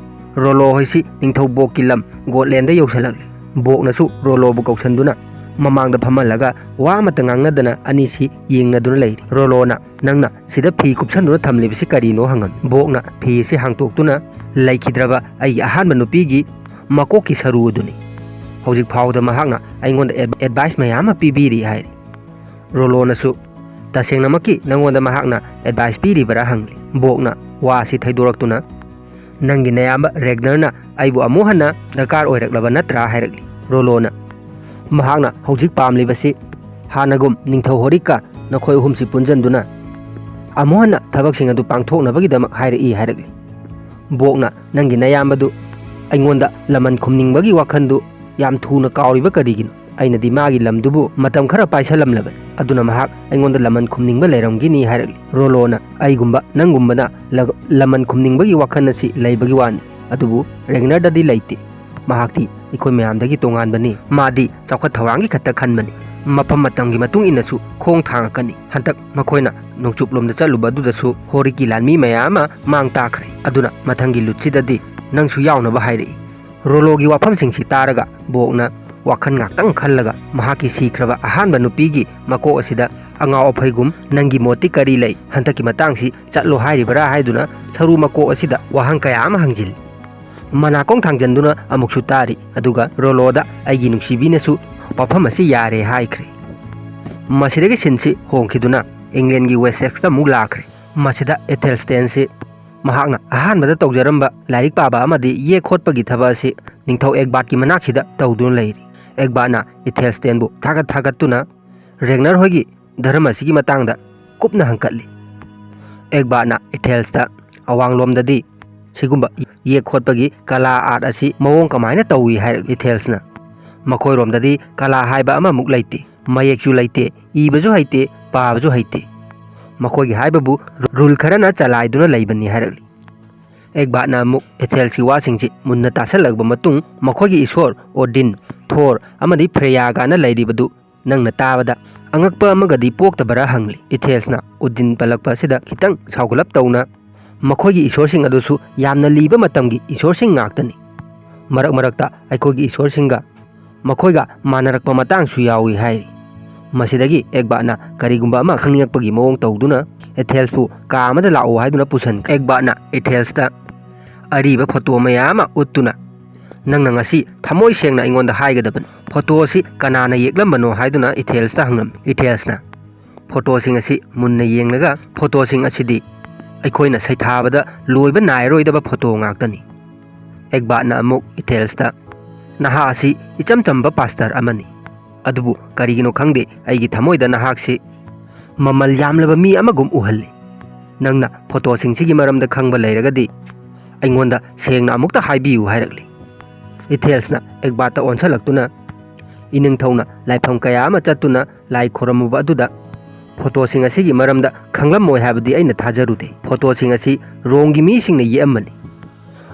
ꯔꯣꯂꯣ ꯍꯣꯏꯁꯤ ꯅꯤꯡꯊꯧ ꯕꯣꯛꯀꯤ ꯂꯝ ꯒꯣꯠꯂꯦꯟꯗ ꯌꯧꯁꯤꯜꯂꯛꯂꯤ꯫ ꯕꯣꯛꯅꯁꯨ ꯔꯣꯂꯣꯕꯨ ꯀꯧꯁꯟꯗꯨꯅ ꯃꯃꯥꯡꯗ ꯐꯝꯍꯜꯂꯒ ꯋꯥ ꯑꯃꯠꯇ ꯉꯥꯡꯅꯗꯅ ꯑꯅꯤꯁꯤ ꯌꯦꯡꯅꯗꯨꯅ ꯂꯩꯔꯤ꯫ ꯔꯣꯂꯣꯅ, "ꯅꯪꯅ ꯁꯤꯗ ꯐꯤ ꯀꯨꯞꯁꯟꯗꯨꯅ ꯊꯝꯂꯤꯕꯁꯤ ꯀꯔꯤꯅꯣ?" ꯍꯪꯉꯝꯃꯤ꯫ ꯕꯣꯛꯅ ꯐꯤ ꯑꯁꯤ ꯍꯥꯡꯇꯣꯛꯇꯨꯅ ꯂꯩꯈꯤꯗ꯭ꯔꯕ ꯑꯩꯒꯤ ꯑꯍꯥꯟꯕ ꯅꯨꯄꯤꯒꯤ ꯃꯀꯣꯛꯀꯤ ꯁꯔꯨ ꯑꯗꯨꯅꯤ꯫ ꯍꯧꯖꯤꯛ ꯐꯥꯎꯕꯗ ꯃꯍꯥꯛꯅ ꯑꯩꯉꯣꯟꯗ ꯑꯦꯗ-, ꯑꯦꯗꯚꯥꯏꯁ ꯃꯌꯥꯝ ꯑꯃ ꯄꯤꯕꯤꯔꯤ ꯍꯥꯏꯔꯤ꯫ ꯔꯣꯂꯣꯅꯁꯨ, "ꯇꯁꯦꯡꯅꯃꯛꯀꯤ ꯅꯪꯉꯣꯟꯗ ꯃꯍꯥꯛꯅ ꯑꯦꯗꯚꯥꯏꯁ ꯄꯤꯔꯤꯕꯔꯥ?" ꯍꯪꯂꯤ꯫ ꯕꯣꯛꯅ ꯋꯥ ꯑꯁꯤ ꯊꯩꯗꯣꯔꯛꯇꯨꯅ, "ꯅꯪꯒꯤ ꯅꯌꯥꯝꯕ ꯔꯦꯒꯅꯔꯅ ꯑꯩꯕꯨ ꯑꯃꯨꯛ ꯍꯟꯅ ꯗꯔꯀꯥꯔ ꯑꯣꯏꯔꯛꯂꯕ ꯅꯠꯇ꯭ꯔꯥ?" ꯍꯥꯏꯔꯛꯂꯤ꯫ ꯔꯣꯂꯣꯅ, "ꯃꯍꯥꯛꯅ ꯍꯧꯖꯤꯛ ꯄꯥꯝꯂꯤꯕꯁꯤ ꯍꯥꯟꯅꯒꯨꯝ ꯅꯤꯡꯊꯧ ꯍꯣꯔꯤꯛꯀ ꯅꯈꯣꯏ ꯑꯍꯨꯝꯁꯤ ꯄꯨꯟꯖꯟꯗꯨꯅ ꯑꯃꯨꯛ ꯍꯟꯅ ꯊꯕꯛꯁꯤꯡ ꯑꯗꯨ ꯄꯥꯡꯊꯣꯛꯅꯕꯒꯤꯗꯃꯛ ꯍꯥꯏꯔꯛꯏ" ꯍꯥꯏꯔꯛꯂꯤ꯫ ꯕꯣꯛꯅ, "ꯅꯪꯒꯤ ꯅꯌꯥꯝꯕꯗꯨ ꯑꯩꯉꯣꯟꯗ ꯂꯃꯟ ꯈꯨꯝꯅꯤꯡꯕꯒꯤ ꯋꯥꯈꯜꯗꯨ ꯌꯥꯝ ꯊꯨꯅ ꯀꯥꯎꯔꯤꯕ ꯀꯔꯤꯒꯤꯅꯣ? ꯑꯩꯅꯗꯤ ꯃꯥꯒꯤ ꯂꯝꯗꯨꯕꯨ ꯃꯇꯝ ꯈꯔ ꯄꯥꯏꯁꯜꯂꯝꯂꯕꯅꯤ꯫ ꯑꯗꯨꯅ ꯃꯍꯥꯛ ꯑꯩꯉꯣꯟꯗ ꯂꯃꯟ ꯈꯨꯝꯅꯤꯡꯕ ꯂꯩꯔꯝꯒꯅꯤ" ꯍꯥꯏꯔꯛꯂꯤ꯫ ꯔꯣꯂꯣꯅ, "ꯑꯩꯒꯨꯝꯕ ꯅꯪꯒꯨꯝꯕꯅ ꯂ-, ꯂꯃꯟ ꯈꯨꯝꯅꯤꯡꯕꯒꯤ ꯋꯥꯈꯜ ꯑꯁꯤ ꯂꯩꯕꯒꯤ ꯋꯥꯅꯤ, ꯑꯗꯨꯕꯨ ꯔꯦꯒꯅꯔꯗꯗꯤ ꯂꯩꯇꯦ꯫ ꯃꯍꯥꯛꯇꯤ ꯑꯩꯈꯣꯏ ꯃꯌꯥꯝꯗꯒꯤ ꯇꯣꯉꯥꯟꯕꯅꯤ꯫ ꯃꯥꯗꯤ ꯆꯥꯎꯈꯠ ꯊꯧꯔꯥꯡꯒꯤ ꯈꯛꯇ ꯈꯟꯕꯅꯤ꯫ ꯃꯐꯝ ꯃꯇꯝꯒꯤ ꯃꯇꯨꯡ ꯏꯟꯅꯁꯨ ꯈꯣꯡ ꯊꯥꯡꯉꯛꯀꯅꯤ꯫ ꯍꯟꯗꯛ ꯃꯈꯣꯏꯅ ꯅꯣꯡꯆꯨꯞꯂꯣꯝꯗ ꯆꯠꯂꯨꯕ ꯑꯗꯨꯗꯁꯨ ꯍꯣꯔꯤꯛꯀꯤ ꯂꯥꯟꯃꯤ ꯃꯌꯥꯝ ꯑꯃ ꯃꯥꯡ ꯇꯥꯛꯈ꯭ꯔꯦ꯫ ꯑꯗꯨꯅ ꯃꯊꯪꯒꯤ ꯂꯨꯠꯁꯤꯗꯗꯤ ꯅꯪꯁꯨ ꯌꯥꯎꯅꯕ" ꯍꯥꯏꯔꯛꯏ꯫ ꯔꯣꯂꯣꯒꯤ ꯋꯥꯐꯝꯁꯤꯡꯁꯤ ꯇꯥꯔꯒ ꯕꯣꯛꯅ ꯋꯥꯈꯜ ꯉꯥꯛꯇꯪ ꯈꯜꯂꯒ ꯃꯍꯥꯛꯀꯤ ꯁꯤꯈ꯭ꯔꯕ ꯑꯍꯥꯟꯕ ꯅꯨꯄꯤꯒꯤ ꯃꯀꯣꯛ ꯑꯁꯤꯗ ꯑꯉꯥꯎ ꯑꯐꯩꯒꯨꯝ "ꯅꯪꯒꯤ ꯃꯣꯠꯇꯤ ꯀꯔꯤ ꯂꯩ? ꯍꯟꯗꯛꯀꯤ ꯃꯇꯥꯡꯁꯤ ꯆꯠꯂꯣ ꯍꯥꯏꯔꯤꯕꯔꯥ?" ꯍꯥꯏꯗꯨꯅ ꯁꯔꯨ ꯃꯀꯣꯛ ꯑꯁꯤꯗ ꯋꯥꯍꯪ ꯀꯌꯥ ꯑꯃ ꯍꯪꯖꯤꯜꯂꯤ꯫ ꯃꯅꯥꯀꯣꯡ ꯊꯥꯡꯖꯟꯗꯨꯅ ꯑꯃꯨꯛꯁꯨ ꯇꯥꯔꯤ, ꯑꯗꯨꯒ ꯔꯣꯂꯣꯗ ꯑꯩꯒꯤ ꯅꯨꯡꯁꯤꯕꯤꯅꯁꯨ ꯋꯥꯐꯝ ꯑꯁꯤ ꯌꯥꯔꯦ ꯍꯥꯏꯈ꯭ꯔꯦ꯫ ꯃꯁꯤꯗꯒꯤ ꯁꯤꯟꯁꯤ ꯍꯣꯡꯈꯤꯗꯨꯅ ꯏꯪꯂꯦꯟꯒꯤ ꯋꯦꯁꯦꯛꯁꯇ ꯑꯃꯨꯛ ꯂꯥꯛꯈ꯭ꯔꯦ꯫ ꯃꯁꯤꯗ ꯑꯦꯊꯦꯜꯁꯇꯦꯟꯁꯤ ꯃꯍꯥꯛꯅ ꯑꯍꯥꯟꯕꯗ ꯇꯧꯖꯔꯝꯕ ꯂꯥꯏꯔꯤꯛ ꯄꯥꯕ ꯑꯃꯗꯤ ꯌꯦꯛ ꯈꯣꯠꯄꯒꯤ ꯊꯕꯛ ꯑꯁꯤ ꯅꯤꯡꯊꯧ ꯑꯦꯒꯕꯥꯔꯠꯀꯤ ꯃꯅꯥꯛꯁꯤꯗ ꯇꯧꯗꯨꯅ ꯂꯩꯔꯤ꯫ ꯑꯦꯒꯕꯥꯔꯠꯅ ꯏꯊꯦꯜꯁꯇꯦꯟꯕꯨ ꯊꯥꯒꯠ ꯊꯥꯒꯠꯇꯨꯅ ꯔꯦꯒꯅꯔ ꯍꯣꯏꯒꯤ ꯙꯔꯃ ꯑꯁꯤꯒꯤ ꯃꯇꯥꯡꯗ ꯀꯨꯞꯅ ꯍꯪꯀꯠꯂꯤ꯫ ꯑꯦꯒꯕꯥꯔꯠꯅ ꯏꯊꯦꯜꯁꯇ ꯑꯋꯥꯡꯂꯣꯝꯗꯗꯤ ꯁꯤꯒꯨꯝꯕ ꯌꯦꯛ ꯈꯣꯠꯄꯒꯤ ꯀꯂꯥ ꯑꯥꯔꯠ ꯑꯁꯤ ꯃꯑꯣꯡ ꯀꯃꯥꯏꯅ ꯇꯧꯏ ꯍꯥꯏꯔꯛꯂꯤ꯫ ꯏꯊꯦꯜꯁꯅ ꯃꯈꯣꯏꯔꯣꯝꯗꯗꯤ ꯀꯂꯥ ꯍꯥꯏꯕ ꯑꯃꯃꯨꯛ ꯂꯩꯇꯦ, ꯃꯌꯦꯛꯁꯨ ꯂꯩꯇꯦ, ꯏꯕꯁꯨ ꯍꯩꯇꯦ, ꯄꯥꯕꯁꯨ ꯍꯩꯇꯦ꯫ ꯃꯈꯣꯏꯒꯤ ꯍꯥꯏꯕꯕꯨ ꯔꯨꯜ ꯈꯔꯅ ꯆꯂꯥꯏꯗꯨꯅ ꯂꯩꯕꯅꯤ ꯍꯥꯏꯔꯛꯂꯤ꯫ ꯑꯦꯒꯕꯥꯔꯠꯅ ꯑꯃꯨꯛ ꯑꯦꯊꯦꯜꯁꯀꯤ ꯋꯥꯁꯤꯡꯁꯤ ꯃꯨꯟꯅ ꯇꯥꯁꯜꯂꯛꯂꯕ ꯃꯇꯨꯡ, ꯃꯈꯣꯏꯒꯤ ꯏꯁꯣꯔ ꯑꯣꯗꯤꯟ, ꯊꯣꯔ ꯑꯃꯗꯤ ꯐ꯭ꯔꯦꯌꯥꯒꯥꯅ ꯂꯩꯔꯤꯕꯗꯨ ꯅꯪꯅ ꯇꯥꯕꯗ ꯑꯉꯛꯄ ꯑꯃꯒꯗꯤ ꯄꯣꯛꯇꯕꯔꯥ ꯍꯪꯂꯤ꯫ ꯏꯊꯦꯜꯁꯅ ꯑꯣꯗꯤꯟ ꯄꯜꯂꯛꯄ ꯑꯁꯤꯗ ꯈꯤꯇꯪ ꯁꯥꯎꯒꯠꯂꯞ ꯇꯧꯅ, "ꯃꯈꯣꯏꯒꯤ ꯏꯁꯣꯔꯁꯤꯡ ꯑꯗꯨꯁꯨ ꯌꯥꯝꯅ ꯂꯤꯕ ꯃꯇꯝꯒꯤ ꯏꯁꯣꯔꯁꯤꯡ ꯉꯥꯛꯇꯅꯤ꯫ ꯃꯔꯛ ꯃꯔꯛꯇ ꯑꯩꯈꯣꯏꯒꯤ ꯏꯁꯣꯔꯁꯤꯡꯒ ꯃꯈꯣꯏꯒ ꯃꯥꯟꯅꯔꯛꯄ ꯃꯇꯥꯡꯁꯨ ꯌꯥꯎꯏ" ꯍꯥꯏꯔꯤ꯫ ꯃꯁꯤꯗꯒꯤ ꯑꯦꯒꯕꯥꯔꯠꯅ ꯀꯔꯤꯒꯨꯝꯕ ꯑꯃ ꯈꯪꯅꯤꯡꯉꯛꯄꯒꯤ ꯃꯑꯣꯡ ꯇꯧꯗꯨꯅ ꯑꯦꯊꯦꯜꯁꯄꯨ ꯀꯥ ꯑꯃꯗ ꯂꯥꯛꯑꯣ ꯍꯥꯏꯗꯨꯅ ꯄꯨꯁꯟꯈ꯭ꯔꯦ꯫ ꯑꯦꯒꯕꯥꯔꯠꯅ ꯏꯊꯦꯜꯁꯇ ꯑꯔꯤꯕ ꯐꯣꯇꯣ ꯃꯌꯥꯝ ꯑꯃ ꯎꯠꯇꯨꯅ, "ꯅꯪꯅ ꯉꯁꯤ ꯊꯃꯣꯏ ꯁꯦꯡꯅ ꯑꯩꯉꯣꯟꯗ ꯍꯥꯏꯒꯗꯕꯅꯤ, ꯐꯣꯇꯣ ꯑꯁꯤ ꯀꯅꯥꯅ ꯌꯦꯛꯂꯝꯕꯅꯣ?" ꯍꯥꯏꯗꯨꯅ ꯏꯊꯦꯜꯁꯇ ꯍꯪꯂꯝꯃꯤ꯫ ꯏꯊꯦꯜꯁꯅ, "ꯐꯣꯇꯣꯁꯤꯡ ꯑꯁꯤ ꯃꯨꯟꯅ ꯌꯦꯡꯂꯒ, ꯐꯣꯇꯣꯁꯤꯡ ꯑꯁꯤꯗꯤ ꯑꯩꯈꯣꯏꯅ ꯁꯩꯊꯥꯕꯗ ꯂꯣꯏꯕ ꯅꯥꯏꯔꯣꯏꯗꯕ ꯐꯣꯇꯣ ꯉꯥꯛꯇꯅꯤ"꯫ ꯑꯦꯒꯕꯥꯔꯠꯅ ꯑꯃꯨꯛ ꯏꯊꯦꯜꯁꯇ, "ꯅꯍꯥ ꯑꯁꯤ ꯏꯆꯝ ꯆꯝꯕ ꯄꯥꯁꯇꯔ ꯑꯃꯅꯤ, ꯑꯗꯨꯕꯨ ꯀꯔꯤꯒꯤꯅꯣ ꯈꯪꯗꯦ, ꯑꯩꯒꯤ ꯊꯃꯣꯏꯗ ꯅꯍꯥꯛꯁꯤ ꯃꯃꯜ ꯌꯥꯝꯂꯕ ꯃꯤ ꯑꯃꯒꯨꯝ ꯎꯍꯜꯂꯤ꯫ ꯅꯪꯅ ꯐꯣꯇꯣꯁꯤꯡꯁꯤꯒꯤ ꯃꯔꯝꯗ ꯈꯪꯕ ꯂꯩꯔꯒꯗꯤ ꯑꯩꯉꯣꯟꯗ ꯁꯦꯡꯅ ꯑꯃꯨꯛꯇ ꯍꯥꯏꯕꯤꯌꯨ" ꯍꯥꯏꯔꯛꯂꯤ꯫ ꯏꯊꯦꯜꯁꯅ ꯑꯦꯒꯕꯥꯔꯠꯇ ꯑꯣꯟꯁꯜꯂꯛꯇꯨꯅ, "ꯏꯅꯤꯡꯊꯧꯅ ꯂꯥꯏꯐꯝ ꯀꯌꯥ ꯑꯃ ꯆꯠꯇꯨꯅ ꯂꯥꯏ ꯈꯨꯔꯝꯃꯨꯕ ꯑꯗꯨꯗ ꯐꯣꯇꯣꯁꯤꯡ ꯑꯁꯤꯒꯤ ꯃꯔꯝꯗ ꯈꯪꯂꯝꯃꯣꯏ ꯍꯥꯏꯕꯗꯤ ꯑꯩꯅ ꯊꯥꯖꯔꯨꯗꯦ꯫ ꯐꯣꯇꯣꯁꯤꯡ ꯑꯁꯤ ꯔꯣꯝꯒꯤ ꯃꯤꯁꯤꯡꯅ ꯌꯦꯛꯑꯝꯕꯅꯤ꯫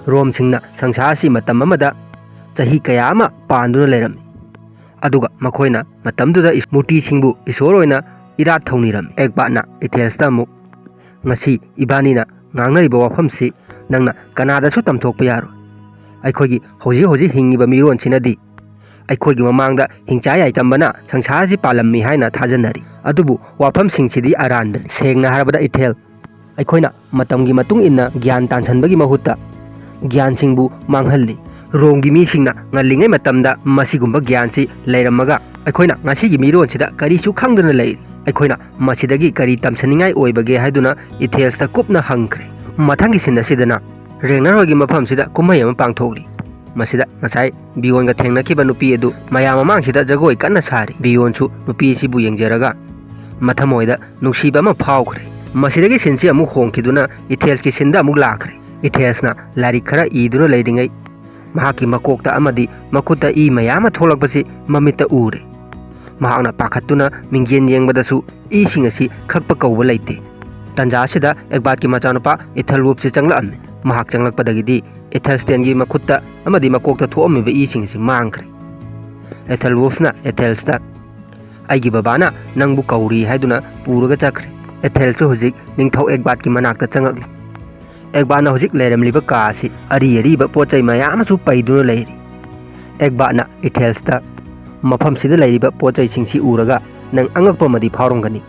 ꯔꯣꯝꯁꯤꯡꯅ ꯁꯪꯁꯥꯔ ꯑꯁꯤ ꯃꯇꯝ ꯑꯃꯗ ꯆꯍꯤ ꯀꯌꯥ ꯑꯃ ꯄꯥꯟꯗꯨꯅ ꯂꯩꯔꯝꯃꯤ꯫ ꯑꯗꯨꯒ ꯃꯈꯣꯏꯅ ꯃꯇꯝꯗꯨꯗ ꯏꯁ-, ꯃꯨꯔꯇꯤꯁꯤꯡꯕꯨ ꯏꯁꯣꯔ ꯑꯣꯏꯅ ꯏꯔꯥꯠ ꯊꯧꯅꯤꯔꯝꯃꯤ"꯫ ꯑꯦꯒꯕꯥꯔꯠꯅ ꯏꯊꯦꯜꯁꯇ ꯑꯃꯨꯛ, "ꯉꯁꯤ ꯏꯕꯥꯅꯤꯅ ꯉꯥꯡꯅꯔꯤꯕ ꯋꯥꯐꯝꯁꯤ ꯅꯪꯅ ꯀꯅꯥꯗꯁꯨ ꯇꯝꯊꯣꯛꯄ ꯌꯥꯔꯣꯏ꯫ ꯑꯩꯈꯣꯏꯒꯤ ꯍꯧꯖꯤꯛ ꯍꯧꯖꯤꯛ ꯍꯤꯡꯉꯤꯕ ꯃꯤꯔꯣꯟꯁꯤꯅꯗꯤ ꯑꯩꯈꯣꯏꯒꯤ ꯃꯃꯥꯡꯗ ꯍꯤꯡꯆꯥ ꯌꯥꯏꯇꯝꯕꯅ ꯁꯪꯁꯥꯔꯁꯤ ꯄꯥꯜꯂꯝꯃꯤ ꯍꯥꯏꯅ ꯊꯥꯖꯅꯔꯤ꯫ ꯑꯗꯨꯕꯨ ꯋꯥꯐꯝꯁꯤꯡꯁꯤꯗꯤ ꯑꯔꯥꯟꯕꯅꯤ꯫ ꯁꯦꯡꯅ ꯍꯥꯏꯔꯕꯗ ꯏꯊꯦꯜ, ꯑꯩꯈꯣꯏꯅ ꯃꯇꯝꯒꯤ ꯃꯇꯨꯡ ꯏꯟꯅ ꯒ꯭ꯌꯥꯟ ꯇꯥꯟꯁꯤꯟꯕꯒꯤ ꯃꯍꯨꯠꯇ ꯒ꯭ꯌꯥꯟꯁꯤꯡꯕꯨ ꯃꯥꯡꯍꯜꯂꯤ꯫ ꯔꯣꯝꯒꯤ ꯃꯤꯁꯤꯡꯅ ꯉꯜꯂꯤꯉꯩ ꯃꯇꯝꯗ ꯃꯁꯤꯒꯨꯝꯕ ꯒ꯭ꯌꯥꯟꯁꯤ ꯂꯩꯔꯝꯃꯒ ꯑꯩꯈꯣꯏꯅ ꯉꯁꯤꯒꯤ ꯃꯤꯔꯣꯟꯁꯤꯗ ꯀꯔꯤꯁꯨ ꯈꯪꯗꯅ ꯂꯩꯔꯤ꯫ ꯑꯩꯈꯣꯏꯅ ꯃꯁꯤꯗꯒꯤ ꯀꯔꯤ ꯇꯝꯁꯤꯟꯅꯤꯡꯉꯥꯏ ꯑꯣꯏꯕꯒꯦ?" ꯍꯥꯏꯗꯨꯅ ꯏꯊꯦꯜꯁꯇ ꯀꯨꯞꯅ ꯍꯪꯈ꯭ꯔꯦ꯫ ꯃꯊꯪꯒꯤ ꯁꯤꯟ ꯑꯁꯤꯗꯅ ꯔꯦꯒꯅꯔ ꯍꯣꯏꯒꯤ ꯃꯐꯝꯁꯤꯗ ꯀꯨꯝꯍꯩ ꯑꯃ ꯄꯥꯡꯊꯣꯛꯂꯤ꯫ ꯃꯁꯤꯗ ꯉꯁꯥꯏ ꯕꯤꯌꯣꯟꯒ ꯊꯦꯡꯅꯈꯤꯕ ꯅꯨꯄꯤ ꯑꯗꯨ ꯃꯌꯥꯝ ꯃꯃꯥꯡꯁꯤꯗ ꯖꯒꯣꯏ ꯀꯟꯅ ꯁꯥꯔꯤ꯫ ꯕꯤꯌꯣꯟꯁꯨ ꯅꯨꯄꯤ ꯑꯁꯤꯕꯨ ꯌꯦꯡꯖꯔꯒ ꯃꯊꯃꯣꯏꯗ ꯅꯨꯡꯁꯤꯕ ꯑꯃ ꯐꯥꯎꯈ꯭ꯔꯦ꯫ ꯃꯁꯤꯗꯒꯤ ꯁꯤꯟꯁꯤ ꯑꯃꯨꯛ ꯍꯣꯡꯈꯤꯗꯨꯅ ꯏꯊꯦꯜꯁꯀꯤ ꯁꯤꯟꯗ ꯑꯃꯨꯛ ꯂꯥꯛꯈ꯭ꯔꯦ꯫ ꯏꯊꯦꯜꯁꯅ ꯂꯥꯏꯔꯤꯛ ꯈꯔ ꯏꯗꯨꯅ ꯂꯩꯔꯤꯉꯩ ꯃꯍꯥꯛꯀꯤ ꯃꯀꯣꯛꯇ ꯑꯃꯗꯤ ꯃꯈꯨꯠꯇ ꯏ ꯃꯌꯥꯝ ꯑꯃ ꯊꯣꯛꯂꯛꯄꯁꯤ ꯃꯃꯤꯠꯇ ꯎꯔꯦ꯫ ꯃꯍꯥꯛꯅ ꯄꯥꯈꯠꯇꯨꯅ ꯃꯤꯡꯖꯦꯜ ꯌꯦꯡꯕꯗꯁꯨ ꯏꯁꯤꯡ ꯑꯁꯤ ꯈꯛꯄ ꯀꯧꯕ ꯂꯩꯇꯦ꯫ ꯇꯟꯖꯥ ꯑꯁꯤꯗ ꯑꯦꯒꯕꯥꯠꯀꯤ ꯃꯆꯥꯅꯨꯄꯥ ꯏꯊꯦꯜ ꯋꯨꯐꯁꯤ ꯆꯪꯂꯛꯑꯝꯃꯤ꯫ ꯃꯍꯥꯛ ꯆꯪꯂꯛꯄꯗꯒꯤꯗꯤ ꯏꯊꯦꯜꯁꯇꯦꯟꯒꯤ ꯃꯈꯨꯠꯇ ꯑꯃꯗꯤ ꯃꯀꯣꯛꯇ ꯊꯣꯛꯑꯝꯃꯤꯕ ꯏꯁꯤꯡ ꯑꯁꯤ ꯃꯥꯡꯈ꯭ꯔꯦ꯫ ꯏꯊꯦꯜ ꯋꯨꯐꯅ ꯏꯊꯦꯜꯁꯇ, "ꯑꯩꯒꯤ ꯕꯕꯥꯅ ꯅꯪꯕꯨ ꯀꯧꯔꯤ" ꯍꯥꯏꯗꯨꯅ ꯄꯨꯔꯒ ꯆꯠꯈ꯭ꯔꯦ꯫ ꯏꯊꯦꯜꯁꯨ ꯍꯧꯖꯤꯛ ꯅꯤꯡꯊꯧ ꯑꯦꯒꯕꯥꯠꯀꯤ ꯃꯅꯥꯛꯇ ꯆꯪꯉꯛꯂꯤ꯫ ꯑꯦꯒꯕꯥꯠꯅ ꯍꯧꯖꯤꯛ ꯂꯩꯔꯝꯂꯤꯕ ꯀꯥ ꯑꯁꯤ ꯑꯔꯤ ꯑꯔꯤꯕ ꯄꯣꯠ ꯆꯩ ꯃꯌꯥꯝ ꯑꯃꯁꯨ ꯄꯩꯗꯨꯅ ꯂꯩꯔꯤ꯫ ꯑꯦꯒꯕꯥꯠꯅ ꯏꯊꯦꯜꯁꯇ, "ꯃꯐꯝꯁꯤꯗ ꯂꯩꯔꯤꯕ ꯄꯣꯠ ꯆꯩꯁꯤꯡꯁꯤ ꯎꯔꯒ ꯅꯪ ꯑꯉꯛꯄ ꯑꯃꯗꯤ ꯐꯥꯎꯔꯝꯒꯅꯤ꯫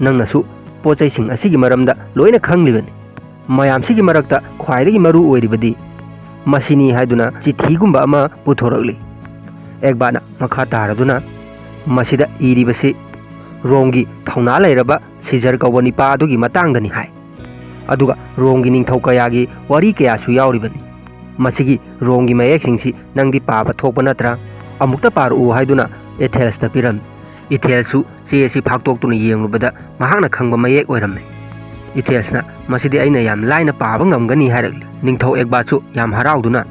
ꯅꯪꯅꯁꯨ ꯄꯣꯠ ꯆꯩꯁꯤꯡ ꯑꯁꯤꯒꯤ ꯃꯔꯝꯗ ꯂꯣꯏꯅ ꯈꯪꯂꯤꯕꯅꯤ꯫ ꯃꯌꯥꯝꯁꯤꯒꯤ ꯃꯔꯛꯇ ꯈ꯭ꯋꯥꯏꯗꯒꯤ ꯃꯔꯨ ꯑꯣꯏꯔꯤꯕꯗꯤ ꯃꯁꯤꯅꯤ" ꯍꯥꯏꯗꯨꯅ ꯆꯤꯊꯤꯒꯨꯝꯕ ꯑꯃ ꯄꯨꯊꯣꯔꯛꯂꯤ꯫ ꯑꯦꯒꯕꯥꯠꯅ ꯃꯈꯥ ꯇꯥꯔꯗꯨꯅ, "ꯃꯁꯤꯗ ꯏꯔꯤꯕꯁꯤ ꯔꯣꯝꯒꯤ ꯊꯧꯅꯥ ꯂꯩꯔꯕ ꯁꯤꯖꯔ ꯀꯧꯕ ꯅꯤꯄꯥ ꯑꯗꯨꯒꯤ ꯃꯇꯥꯡꯗꯅꯤ" ꯍꯥꯏ꯫ "ꯑꯗꯨꯒ ꯔꯣꯝꯒꯤ ꯅꯤꯡꯊꯧ ꯀꯌꯥꯒꯤ ꯋꯥꯔꯤ ꯀꯌꯥꯁꯨ ꯌꯥꯎꯔꯤꯕꯅꯤ꯫ ꯃꯁꯤꯒꯤ ꯔꯣꯝꯒꯤ ꯃꯌꯦꯛꯁꯤꯡꯁꯤ ꯅꯪꯗꯤ ꯄꯥꯕ ꯊꯣꯛꯄ ꯅꯠꯇ꯭ꯔꯥ? ꯑꯃꯨꯛꯇ ꯄꯥꯔꯛꯎ" ꯍꯥꯏꯗꯨꯅ ꯏꯊꯦꯜꯁꯇ ꯄꯤꯔꯝꯃꯤ꯫ ꯏꯊꯦꯜꯁꯨ ꯆꯦ ꯑꯁꯤ ꯐꯥꯛꯇꯣꯛꯇꯨꯅ ꯌꯦꯡꯂꯨꯕꯗ ꯃꯍꯥꯛꯅ ꯈꯪꯕ ꯃꯌꯦꯛ ꯑꯣꯏꯔꯝꯃꯤ꯫ ꯏꯊꯦꯜꯁꯅ, "ꯃꯁꯤꯗꯤ ꯑꯩꯅ ꯌꯥꯝ ꯂꯥꯏꯅ ꯄꯥꯕ ꯉꯝꯒꯅꯤ" ꯍꯥꯏꯔꯛꯂꯤ꯫ ꯅꯤꯡꯊꯧ ꯑꯦꯒꯕꯥꯠꯁꯨ ꯌꯥꯝ ꯍꯔꯥꯎꯗꯨꯅ,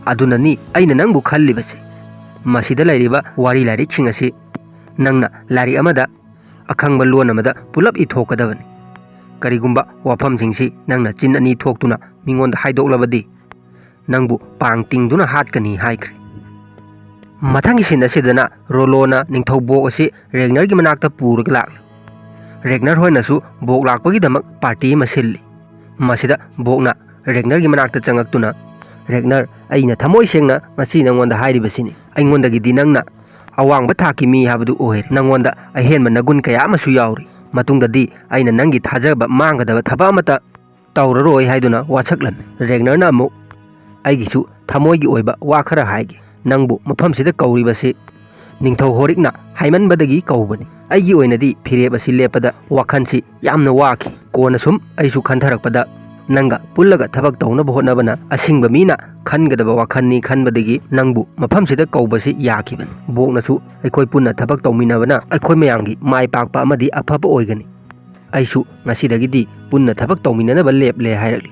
"ꯑꯗꯨꯅꯅꯤ ꯑꯩꯅ ꯅꯪꯕꯨ ꯈꯜꯂꯤꯕꯁꯤ꯫ ꯃꯁꯤꯗ ꯂꯩꯔꯤꯕ ꯋꯥꯔꯤ ꯂꯥꯏꯔꯤꯛꯁꯤꯡ ꯑꯁꯤ ꯅꯪꯅ ꯂꯥꯏꯔꯤꯛ ꯑꯃꯗ, ꯑꯈꯪꯕ ꯂꯣꯟ ꯑꯃꯗ ꯄꯨꯂꯞ ꯏꯊꯣꯛꯀꯗꯕꯅꯤ꯫ ꯀꯔꯤꯒꯨꯝꯕ ꯋꯥꯐꯝꯁꯤꯡꯁꯤ ꯅꯪꯅ ꯆꯤꯟ ꯑꯅꯤ ꯊꯣꯛꯇꯨꯅ ꯃꯤꯉꯣꯟꯗ ꯍꯥꯏꯗꯣꯛꯂꯕꯗꯤ ꯅꯪꯕꯨ ꯄꯥꯡ ꯇꯤꯡꯗꯨꯅ ꯍꯥꯠꯀꯅꯤ" ꯍꯥꯏꯈ꯭ꯔꯦ꯫ ꯃꯊꯪꯒꯤ ꯁꯤꯟ ꯑꯁꯤꯗꯅ ꯔꯣꯂꯣꯅ ꯅꯤꯡꯊꯧ ꯕꯣꯛ ꯑꯁꯤ ꯔꯦꯒꯅꯔꯒꯤ ꯃꯅꯥꯛꯇ ꯄꯨꯔꯒ ꯂꯥꯛꯂꯤ꯫ ꯔꯦꯒꯅꯔ ꯍꯣꯏꯅꯁꯨ ꯕꯣꯛ ꯂꯥꯛꯄꯒꯤꯗꯃꯛ ꯄꯥꯔꯇꯤ ꯑꯃ ꯁꯤꯜꯂꯤ꯫ ꯃꯁꯤꯗ ꯕꯣꯛꯅ ꯔꯦꯒꯅꯔꯒꯤ ꯃꯅꯥꯛꯇ ꯆꯪꯉꯛꯇꯨꯅ, "ꯔꯦꯒꯅꯔ, ꯑꯩꯅ ꯊꯃꯣꯏ ꯁꯦꯡꯅ ꯉꯁꯤ ꯅꯉꯣꯟꯗ ꯍꯥꯏꯔꯤꯕꯁꯤꯅꯤ꯫ ꯑꯩꯉꯣꯟꯗꯒꯤꯗꯤ ꯅꯪꯅ ꯑꯋꯥꯡꯕ ꯊꯥꯛꯀꯤ ꯃꯤ ꯍꯥꯏꯕꯗꯨ ꯑꯣꯏꯔꯦ꯫ ꯅꯉꯣꯟꯗ ꯑꯍꯦꯟꯕ ꯅꯒꯨꯟ ꯀꯌꯥ ꯑꯃꯁꯨ ꯌꯥꯎꯔꯤ꯫ ꯃꯇꯨꯡꯗꯗꯤ ꯑꯩꯅ ꯅꯪꯒꯤ ꯊꯥꯖꯕ ꯃꯥꯡꯒꯗꯕ ꯊꯕꯛ ꯑꯃꯠꯇ ꯇꯧꯔꯔꯣꯏ" ꯍꯥꯏꯗꯨꯅ ꯋꯥꯁꯛꯂꯝꯃꯤ꯫ ꯔꯦꯒꯅꯔꯅ ꯑꯃꯨꯛ, "ꯑꯩꯒꯤꯁꯨ ꯊꯃꯣꯏꯒꯤ ꯑꯣꯏꯕ ꯋꯥ ꯈꯔ ꯍꯥꯏꯒꯦ꯫ ꯅꯪꯕꯨ ꯃꯐꯝꯁꯤꯗ ꯀꯧꯔꯤꯕꯁꯤ ꯅꯤꯡꯊꯧ ꯍꯣꯔꯤꯛꯅ ꯍꯥꯏꯃꯟꯕꯗꯒꯤ ꯀꯧꯕꯅꯤ꯫ ꯑꯩꯒꯤ ꯑꯣꯏꯅꯗꯤ ꯐꯤꯔꯦꯞ ꯑꯁꯤ ꯂꯦꯞꯄꯗ ꯋꯥꯈꯜꯁꯤ ꯌꯥꯝꯅ ꯋꯥꯈꯤ꯫ ꯀꯣꯟꯅ ꯁꯨꯝ ꯑꯩꯁꯨ ꯈꯟꯊꯔꯛꯄꯗ ꯅꯪꯒ ꯄꯨꯜꯂꯒ ꯊꯕꯛ ꯇꯧꯅꯕ ꯍꯣꯠꯅꯕꯅ ꯑꯁꯤꯡꯕ ꯃꯤꯅ ꯈꯟꯒꯗꯕ ꯋꯥꯈꯜꯅꯤ ꯈꯟꯕꯗꯒꯤ ꯅꯪꯕꯨ ꯃꯐꯝꯁꯤꯗ ꯀꯧꯕꯁꯤ ꯌꯥꯈꯤꯕꯅꯤ꯫ ꯕꯣꯛꯅꯁꯨ ꯑꯩꯈꯣꯏ ꯄꯨꯟꯅ ꯊꯕꯛ ꯇꯧꯃꯤꯟꯅꯕꯅ ꯑꯩꯈꯣꯏ ꯃꯌꯥꯝꯒꯤ ꯃꯥꯏ ꯄꯥꯛꯄ ꯑꯃꯗꯤ ꯑꯐꯕ ꯑꯣꯏꯒꯅꯤ꯫ ꯑꯩꯁꯨ ꯉꯁꯤꯗꯒꯤꯗꯤ ꯄꯨꯟꯅ ꯊꯕꯛ ꯇꯧꯃꯤꯟꯅꯅꯕ ꯂꯦꯞꯂꯦ" ꯍꯥꯏꯔꯛꯂꯤ꯫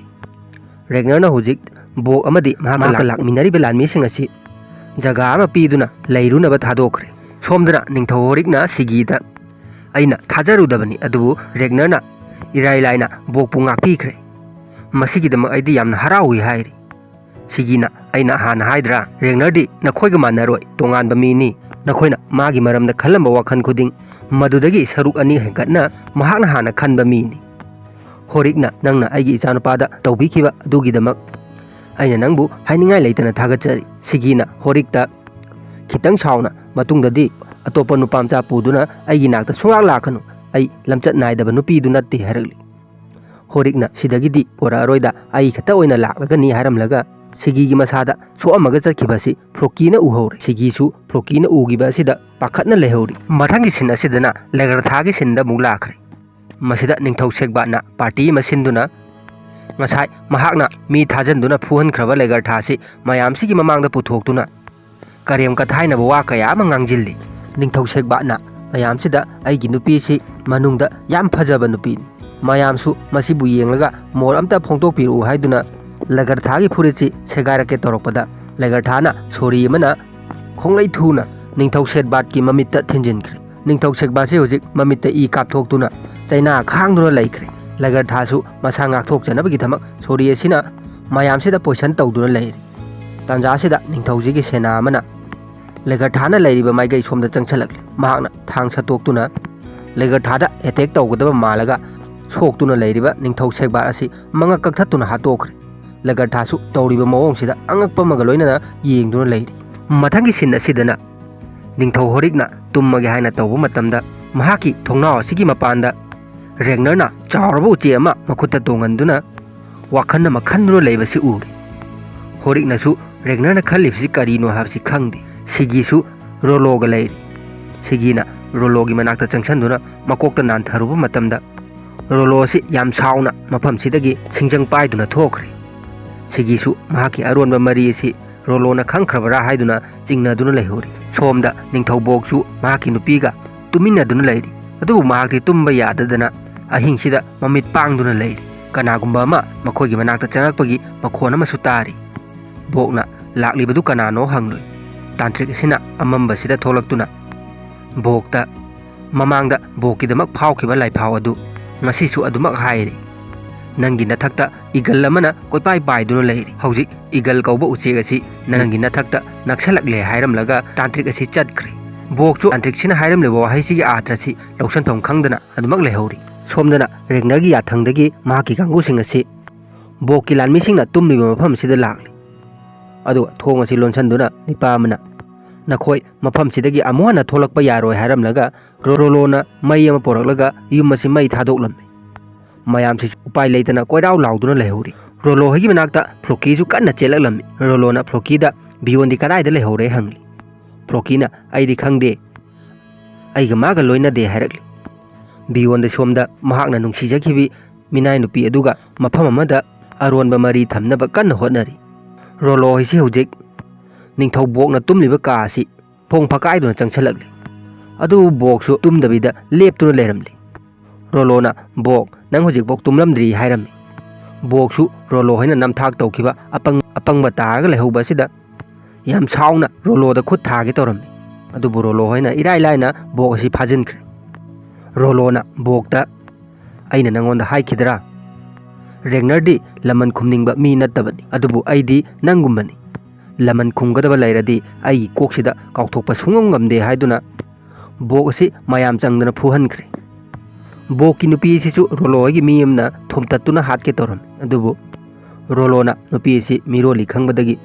ꯔꯦꯒꯅꯔꯅ ꯍꯧꯖꯤꯛ ꯕꯣꯛ ꯑꯃꯗꯤ ꯃꯍꯥꯛꯀ ꯃꯍꯥꯛꯀ ꯂꯥꯛꯃꯤꯟꯅꯔꯤꯕ ꯂꯥꯟꯃꯤꯁꯤꯡ ꯑꯁꯤ ꯖꯒꯥ ꯑꯃ ꯄꯤꯗꯨꯅ ꯂꯩꯔꯨꯅꯕ ꯊꯥꯗꯣꯛꯈ꯭ꯔꯦ꯫ ꯁꯣꯝꯗꯅ ꯅꯤꯡꯊꯧ ꯍꯣꯔꯤꯛꯅ ꯁꯤꯒꯤꯗ, "ꯑꯩꯅ ꯊꯥꯖꯔꯨꯗꯕꯅꯤ, ꯑꯗꯨꯕꯨ ꯔꯦꯒꯅꯔꯅ ꯏꯔꯥꯏ ꯂꯥꯏꯅ ꯕꯣꯛꯄꯨ ꯉꯥꯛꯄꯤꯈ꯭ꯔꯦ꯫ ꯃꯁꯤꯒꯤꯗꯃꯛ ꯑꯩꯗꯤ ꯌꯥꯝꯅ ꯍꯔꯥꯎꯏ" ꯍꯥꯏꯔꯤ꯫ ꯁꯤꯒꯤꯅ, "ꯑꯩꯅ ꯍꯥꯟꯅ ꯍꯥꯏꯗ꯭ꯔꯥ, ꯔꯦꯒꯅꯔꯗꯤ ꯅꯈꯣꯏꯒ ꯃꯥꯟꯅꯔꯣꯏ, ꯇꯣꯉꯥꯟꯕ ꯃꯤꯅꯤ꯫ ꯅꯈꯣꯏꯅ ꯃꯥꯒꯤ ꯃꯔꯝꯗ ꯈꯜꯂꯝꯕ ꯋꯥꯈꯜ ꯈꯨꯗꯤꯡ ꯃꯗꯨꯗꯒꯤ ꯁꯔꯨꯛ ꯑꯅꯤ ꯍꯦꯟꯒꯠꯅ ꯃꯍꯥꯛꯅ ꯍꯥꯟꯅ ꯈꯟꯕ ꯃꯤꯅꯤ꯫ ꯍꯣꯔꯤꯛꯅ ꯅꯪꯅ ꯑꯩꯒꯤ ꯏꯆꯥꯅꯨꯄꯥꯗ ꯇꯧꯕꯤꯈꯤꯕ ꯑꯗꯨꯒꯤꯗꯃꯛ ꯑꯩꯅ ꯅꯪꯕꯨ ꯍꯥꯏꯅꯤꯡꯉꯥꯏ ꯂꯩꯇꯅ ꯊꯥꯒꯠꯆꯔꯤ꯫" ꯁꯤꯒꯤꯅ ꯍꯣꯔꯤꯛꯇ ꯈꯤꯇꯪ ꯁꯥꯎꯅ, "ꯃꯇꯨꯡꯗꯗꯤ ꯑꯇꯣꯞꯄ ꯅꯨꯄꯥ ꯃꯆꯥ ꯄꯨꯗꯨꯅ ꯑꯩꯒꯤ ꯅꯥꯛꯇ ꯁꯨꯡꯂꯥꯛ ꯂꯥꯛꯀꯅꯨ꯫ ꯑꯩ ꯂꯝꯆꯠ ꯅꯥꯏꯗꯕ ꯅꯨꯄꯤꯗꯨ ꯅꯠꯇꯦ" ꯍꯥꯏꯔꯛꯂꯤ꯫ ꯍꯣꯔꯤꯛꯅ ꯁꯤꯗꯒꯤꯗꯤ ꯄꯣꯔꯛꯑꯔꯣꯏꯗ, ꯑꯩ ꯈꯛꯇ ꯑꯣꯏꯅ ꯂꯥꯛꯂꯒꯅꯤ ꯍꯥꯏꯔꯝꯂꯒ ꯁꯤꯒꯤꯒꯤ ꯃꯁꯥꯗ ꯁꯣꯛꯑꯝꯃꯒ ꯆꯠꯈꯤꯕ ꯑꯁꯤ ꯐ꯭ꯂꯣꯀꯤꯅ ꯎꯍꯧꯔꯦ꯫ ꯁꯤꯒꯤꯁꯨ ꯐ꯭ꯂꯣꯀꯤꯅ ꯎꯈꯤꯕ ꯑꯁꯤꯗ ꯄꯥꯈꯠꯅ ꯂꯩꯍꯧꯔꯤ꯫ ꯃꯊꯪꯒꯤ ꯁꯤꯟ ꯑꯁꯤꯗꯅ ꯂꯦꯒꯔꯊꯥꯒꯤ ꯁꯤꯟꯗ ꯑꯃꯨꯛ ꯂꯥꯛꯈ꯭ꯔꯦ꯫ ꯃꯁꯤꯗ ꯅꯤꯡꯊꯧ ꯁꯦꯛꯕꯥꯠꯅ ꯄꯥꯔꯇꯤ ꯑꯃ ꯁꯤꯟꯗꯨꯅ ꯉꯁꯥꯏ ꯃꯍꯥꯛꯅ ꯃꯤ ꯊꯥꯖꯤꯟꯗꯨꯅ ꯐꯨꯍꯟꯈ꯭ꯔꯕ ꯂꯦꯒꯔꯊꯥꯁꯤ ꯃꯌꯥꯝꯁꯤꯒꯤ ꯃꯃꯥꯡꯗ ꯄꯨꯊꯣꯛꯇꯨꯅ ꯀꯔꯦꯝ ꯀꯊꯥꯏꯅꯕ ꯋꯥ ꯀꯌꯥ ꯑꯃ ꯉꯥꯡꯁꯤꯜꯂꯤ꯫ ꯅꯤꯡꯊꯧ ꯁꯦꯛꯕꯥꯠꯅ ꯃꯌꯥꯝꯁꯤꯗ, "ꯑꯩꯒꯤ ꯅꯨꯄꯤꯁꯤ ꯃꯅꯨꯡꯗ ꯌꯥꯝ ꯐꯖꯕ ꯅꯨꯄꯤꯅꯤ꯫ ꯃꯌꯥꯝꯁꯨ ꯃꯁꯤꯕꯨ ꯌꯦꯡꯂꯒ ꯃꯣꯠ ꯑꯝꯇ ꯐꯣꯡꯗꯣꯛꯄꯤꯔꯛꯎ" ꯍꯥꯏꯗꯨꯅ ꯂꯦꯒꯔꯊꯥꯒꯤ ꯐꯨꯔꯤꯠꯁꯤ ꯁꯦꯒꯥꯏꯔꯛꯀꯦ ꯇꯧꯔꯛꯄꯗ, ꯂꯦꯒꯔꯊꯥꯅ ꯁꯣꯔꯤ ꯑꯃꯅ ꯈꯣꯡꯂꯩ ꯊꯨꯅ ꯅꯤꯡꯊꯧ ꯁꯦꯠꯕꯥꯠꯀꯤ ꯃꯃꯤꯠꯇ ꯊꯤꯟꯖꯤꯟꯈ꯭ꯔꯦ꯫ ꯅꯤꯡꯊꯧ ꯁꯦꯛꯕꯥꯠꯁꯤ ꯍꯧꯖꯤꯛ ꯃꯃꯤꯠꯇ ꯏ ꯀꯥꯞꯊꯣꯛꯇꯨꯅ ꯆꯩꯅꯥ ꯈꯥꯡꯗꯨꯅ ꯂꯩꯈ꯭ꯔꯦ꯫ ꯂꯦꯒꯔꯊꯥꯁꯨ ꯃꯁꯥ ꯉꯥꯛꯊꯣꯛꯆꯅꯕꯒꯤꯗꯃꯛ ꯁꯣꯔꯤ ꯑꯁꯤꯅ ꯃꯌꯥꯝꯁꯤꯗ ꯄꯣꯏꯁꯟ ꯇꯧꯗꯨꯅ ꯂꯩꯔꯦ꯫ ꯇꯥꯟꯖꯥꯁꯤꯗ ꯅꯤꯡꯊꯧꯁꯤꯒꯤ ꯁꯦꯅꯥ ꯑꯃꯅ ꯂꯦꯒꯔꯊꯥꯅ ꯂꯩꯔꯤꯕ ꯃꯥꯏꯀꯩ ꯁꯣꯝꯗ ꯆꯪꯁꯜꯂꯛꯂꯦ꯫ ꯃꯍꯥꯛꯅ ꯊꯥꯡ ꯁꯠꯇꯣꯛꯇꯨꯅ ꯂꯦꯒꯔꯊꯥꯗ ꯑꯦꯇꯦꯛ ꯇꯧꯒꯗꯕ ꯃꯥꯜꯂꯒ ꯁꯣꯛꯇꯨꯅ ꯂꯩꯔꯤꯕ ꯅꯤꯡꯊꯧ ꯁꯦꯛꯕꯥꯠ ꯑꯁꯤ ꯃꯉꯛ ꯀꯛꯊꯠꯇꯨꯅ ꯍꯥꯠꯇꯣꯛꯈ꯭ꯔꯦ꯫ ꯂꯦꯒꯔꯊꯥꯁꯨ ꯇꯧꯔꯤꯕ ꯃꯑꯣꯡꯁꯤꯗ ꯑꯉꯛꯄ ꯑꯃꯒ ꯂꯣꯏꯅꯅ ꯌꯦꯡꯗꯨꯅ ꯂꯩꯔꯤ꯫ ꯃꯊꯪꯒꯤ ꯁꯤꯟ ꯑꯁꯤꯗꯅ ꯅꯤꯡꯊꯧ ꯍꯣꯔꯤꯛꯅ ꯇꯨꯝꯃꯒꯦ ꯍꯥꯏꯅ ꯇꯧꯕ ꯃꯇꯝꯗ, ꯃꯍꯥꯛꯀꯤ ꯊꯣꯡꯅꯥꯎ ꯑꯁꯤꯒꯤ ꯃꯄꯥꯟꯗ ꯔꯦꯒꯅꯔꯅ ꯆꯥꯎꯔꯕ ꯎꯆꯦꯛ ꯑꯃ ꯃꯈꯨꯠꯇ ꯇꯣꯡꯍꯟꯗꯨꯅ ꯋꯥꯈꯜ ꯑꯃ ꯈꯟꯗꯨꯅ ꯂꯩꯕꯁꯤ ꯎꯔꯦ꯫ ꯍꯣꯔꯤꯛꯅꯁꯨ ꯔꯦꯒꯅꯔꯅ ꯈꯜꯂꯤꯕꯁꯤ ꯀꯔꯤꯅꯣ ꯍꯥꯏꯕꯁꯤ ꯈꯪꯗꯦ꯫ ꯁꯤꯒꯤꯁꯨ ꯔꯣꯂꯣꯒ ꯂꯩꯔꯤ꯫ ꯁꯤꯒꯤꯅ ꯔꯣꯂꯣꯒꯤ ꯃꯅꯥꯛꯇ ꯆꯪꯁꯤꯟꯗꯨꯅ ꯃꯀꯣꯛꯇ ꯅꯥꯟꯊꯔꯨꯕ ꯃꯇꯝꯗ, ꯔꯣꯂꯣ ꯑꯁꯤ ꯌꯥꯝ ꯁꯥꯎꯅ ꯃꯐꯝꯁꯤꯗꯒꯤ ꯁꯤꯡꯖꯪ ꯄꯥꯏꯗꯨꯅ ꯊꯣꯛꯈ꯭ꯔꯦ꯫ ꯁꯤꯒꯤꯁꯨ ꯃꯍꯥꯛꯀꯤ ꯑꯔꯣꯟꯕ ꯃꯔꯤ ꯑꯁꯤ ꯔꯣꯂꯣꯅ ꯈꯪꯈ꯭ꯔꯕꯔꯥ ꯍꯥꯏꯗꯨꯅ ꯆꯤꯡꯅꯗꯨꯅ ꯂꯩꯍꯧꯔꯤ꯫ ꯁꯣꯝꯗ ꯅꯤꯡꯊꯧꯕꯣꯛꯁꯨ ꯃꯍꯥꯛꯀꯤ ꯅꯨꯄꯤꯒ ꯇꯨꯃꯤꯟꯅꯗꯨꯅ ꯂꯩꯔꯤ꯫ ꯑꯗꯨꯕꯨ ꯃꯍꯥꯛꯇꯤ ꯇꯨꯝꯕ ꯌꯥꯗꯗꯅ ꯑꯍꯤꯡꯁꯤꯗ ꯃꯃꯤꯠ ꯄꯥꯡꯗꯨꯅ ꯂꯩꯔꯤ꯫ ꯀꯅꯥꯒꯨꯝꯕ ꯑꯃ ꯃꯈꯣꯏꯒꯤ ꯃꯅꯥꯛꯇ ꯆꯪꯂꯛꯄꯒꯤ ꯃꯈꯣꯟ ꯑꯃꯁꯨ ꯇꯥꯔꯤ꯫ ꯕꯣꯛꯅ ꯂꯥꯛꯂꯤꯕꯗꯨ ꯀꯅꯥꯅꯣ ꯍꯪꯂꯨꯏ꯫ ꯇꯥꯟꯇ꯭ꯔꯤꯛ ꯑꯁꯤꯅ ꯑꯃꯝꯕꯁꯤꯗ ꯊꯣꯛꯂꯛꯇꯨꯅ ꯕꯣꯛꯇ ꯃꯃꯥꯡꯗ ꯕꯣꯛꯀꯤꯗꯃꯛ ꯐꯥꯎꯈꯤꯕ ꯂꯥꯏꯐꯥꯎ ꯑꯗꯨ ꯉꯁꯤꯁꯨ ꯑꯗꯨꯃꯛ ꯍꯥꯏꯔꯤ꯫ "ꯅꯪꯒꯤ ꯅꯊꯛꯇ ꯏꯒꯜ ꯑꯃꯅ ꯀꯣꯏꯄꯥꯏ ꯄꯥꯏꯗꯨꯅ ꯂꯩꯔꯤ꯫ ꯍꯧꯖꯤꯛ ꯏꯒꯜ ꯀꯧꯕ ꯎꯆꯦꯛ ꯑꯁꯤ ꯅꯪꯒꯤ ꯅꯊꯛꯇ ꯅꯛꯁꯜꯂꯛꯂꯦ" ꯍꯥꯏꯔꯝꯂꯒ ꯇꯥꯟꯇ꯭ꯔꯤꯛ ꯑꯁꯤ ꯆꯠꯈ꯭ꯔꯦ꯫ ꯕꯣꯛꯁꯨ ꯇꯥꯟꯇ꯭ꯔꯤꯛꯁꯤꯅ ꯍꯥꯏꯔꯝꯂꯤꯕ ꯋꯥꯍꯩꯁꯤꯒꯤ ꯑꯥꯔꯊꯁꯤ ꯂꯧꯁꯟꯐꯝ ꯈꯪꯗꯅ ꯑꯗꯨꯃꯛ ꯂꯩꯍꯧꯔꯤ꯫ ꯁꯣꯝꯗꯅ ꯔꯦꯒꯅꯔꯒꯤ ꯌꯥꯊꯪꯗꯒꯤ ꯃꯍꯥꯛꯀꯤ ꯀꯥꯡꯕꯨꯁꯤꯡ ꯑꯁꯤ ꯕꯣꯛꯀꯤ ꯂꯥꯟꯃꯤꯁꯤꯡꯅ ꯇꯨꯝꯂꯤꯕ ꯃꯐꯝ ꯑꯁꯤꯗ ꯂꯥꯛꯂꯤ꯫ ꯑꯗꯨꯒ ꯊꯣꯡ ꯑꯁꯤ ꯂꯣꯟꯁꯤꯟꯗꯨꯅ ꯅꯤꯄꯥ ꯑꯃꯅ, "ꯅꯈꯣꯏ ꯃꯐꯝꯁꯤꯗꯒꯤ ꯑꯃꯨꯛ ꯍꯟꯅ ꯊꯣꯛꯂꯛꯄ ꯌꯥꯔꯣꯏ" ꯍꯥꯏꯔꯝꯂꯒ ꯔꯣꯂꯣꯅ ꯃꯩ ꯑꯃ ꯄꯣꯔꯛꯂꯒ ꯌꯨꯝ ꯑꯁꯤ ꯃꯩ ꯊꯥꯗꯣꯛꯂꯝꯃꯤ꯫ ꯃꯌꯥꯝꯁꯤꯁꯨ ꯎꯄꯥꯏ ꯂꯩꯇꯅ ꯀꯣꯏꯔꯥꯎ ꯂꯥꯎꯗꯨꯅ ꯂꯩꯍꯧꯔꯤ꯫ ꯔꯣꯂꯣ ꯍꯣꯏꯒꯤ ꯃꯅꯥꯛꯇ ꯐ꯭ꯂꯣꯀꯤꯁꯨ ꯀꯟꯅ ꯆꯦꯜꯂꯛꯂꯝꯃꯤ꯫ ꯔꯣꯂꯣꯅ ꯐ꯭ꯂꯣꯀꯤꯗ, "ꯕꯤꯌꯣꯟꯗꯤ ꯀꯗꯥꯏꯗ ꯂꯩꯍꯧꯔꯦ?" ꯍꯪꯂꯤ꯫ ꯐ꯭ꯂꯣꯀꯤꯅ, "ꯑꯩꯗꯤ ꯈꯪꯗꯦ, ꯑꯩꯒ ꯃꯥꯒ ꯂꯣꯏꯅꯗꯦ" ꯍꯥꯏꯔꯛꯂꯤ꯫ ꯕꯤꯌꯣꯟꯗ ꯁꯣꯝꯗ ꯃꯍꯥꯛꯅ ꯅꯨꯡꯁꯤꯖꯈꯤꯕꯤ ꯃꯤꯅꯥꯏ ꯅꯨꯄꯤ ꯑꯗꯨꯒ ꯃꯐꯝ ꯑꯃꯗ ꯑꯔꯣꯟꯕ ꯃꯔꯤ ꯊꯝꯅꯕ ꯀꯟꯅ ꯍꯣꯠꯅꯔꯤ꯫ ꯔꯣꯂꯣ ꯍꯣꯏꯁꯤ ꯍꯧꯖꯤꯛ ꯅꯤꯡꯊꯧ ꯕꯣꯛꯅ ꯇꯨꯝꯂꯤꯕ ꯀꯥ ꯑꯁꯤ ꯊꯣꯡ ꯐꯥꯀꯥꯏꯗꯨꯅ ꯆꯪꯁꯤꯜꯂꯛꯂꯤ꯫ ꯑꯗꯨꯕꯨ ꯕꯣꯛꯁꯨ ꯇꯨꯝꯗꯕꯤꯗ ꯂꯦꯞꯇꯨꯅ ꯂꯩꯔꯝꯂꯤ꯫ ꯔꯣꯂꯣꯅ, "ꯕꯣꯛ, ꯅꯪ ꯍꯧꯖꯤꯛꯐꯥꯎ ꯇꯨꯝꯂꯝꯗ꯭ꯔꯤ" ꯍꯥꯏꯔꯝꯃꯤ꯫ ꯕꯣꯛꯁꯨ ꯔꯣꯂꯣ ꯍꯣꯏꯅ ꯅꯝꯊꯥꯛ ꯇꯧꯈꯤꯕ ꯑꯄꯪ-, ꯑꯄꯪꯕ ꯇꯥꯔꯒ ꯂꯩꯍꯧꯕ ꯑꯁꯤꯗ ꯌꯥꯝ ꯁꯥꯎꯅ ꯔꯣꯂꯣꯗ ꯈꯨꯠ ꯊꯥꯒꯦ ꯇꯧꯔꯝꯃꯤ꯫ ꯑꯗꯨꯕꯨ ꯔꯣꯂꯣ ꯍꯣꯏꯅ ꯏꯔꯥꯏ ꯂꯥꯏꯅ ꯕꯣꯛ ꯑꯁꯤ ꯐꯥꯖꯤꯟꯈ꯭ꯔꯦ꯫ ꯔꯣꯂꯣꯅ ꯕꯣꯛꯇ, "ꯑꯩꯅ ꯅꯪꯉꯣꯟꯗ ꯍꯥꯏꯈꯤꯗ꯭ꯔꯥ? ꯔꯦꯒꯅꯔꯗꯤ ꯂꯃꯟ ꯈꯨꯝꯅꯤꯡꯕ ꯃꯤ ꯅꯠꯇꯕꯅꯤ, ꯑꯗꯨꯕꯨ ꯑꯩꯗꯤ ꯅꯪꯒꯨꯝꯕꯅꯤ꯫ ꯂꯃꯟ ꯈꯨꯝꯒꯗꯕ ꯂꯩꯔꯗꯤ ꯑꯩꯒꯤ ꯀꯣꯛꯁꯤꯗ ꯀꯥꯎꯊꯣꯛꯄ ꯁꯨꯡꯉꯝ ꯉꯝꯗꯦ" ꯍꯥꯏꯗꯨꯅ ꯕꯣꯛ ꯑꯁꯤ ꯃꯌꯥꯝ ꯆꯪꯗꯅ ꯐꯨꯍꯟꯈ꯭ꯔꯦ꯫ ꯕꯣꯛꯀꯤ ꯅꯨꯄꯤ ꯑꯁꯤꯁꯨ ꯔꯣꯂꯣ ꯍꯣꯏꯒꯤ ꯃꯤ ꯑꯃꯅ ꯊꯣꯝꯇꯠꯇꯨꯅ ꯍꯥꯠꯀꯦ ꯇꯧꯔꯝꯃꯤ, ꯑꯗꯨꯕꯨ ꯔꯣꯂꯣꯅ ꯅꯨꯄꯤ ꯑꯁꯤ ꯃꯤꯔꯣꯜꯂꯤ ꯈꯪꯕꯗꯒꯤ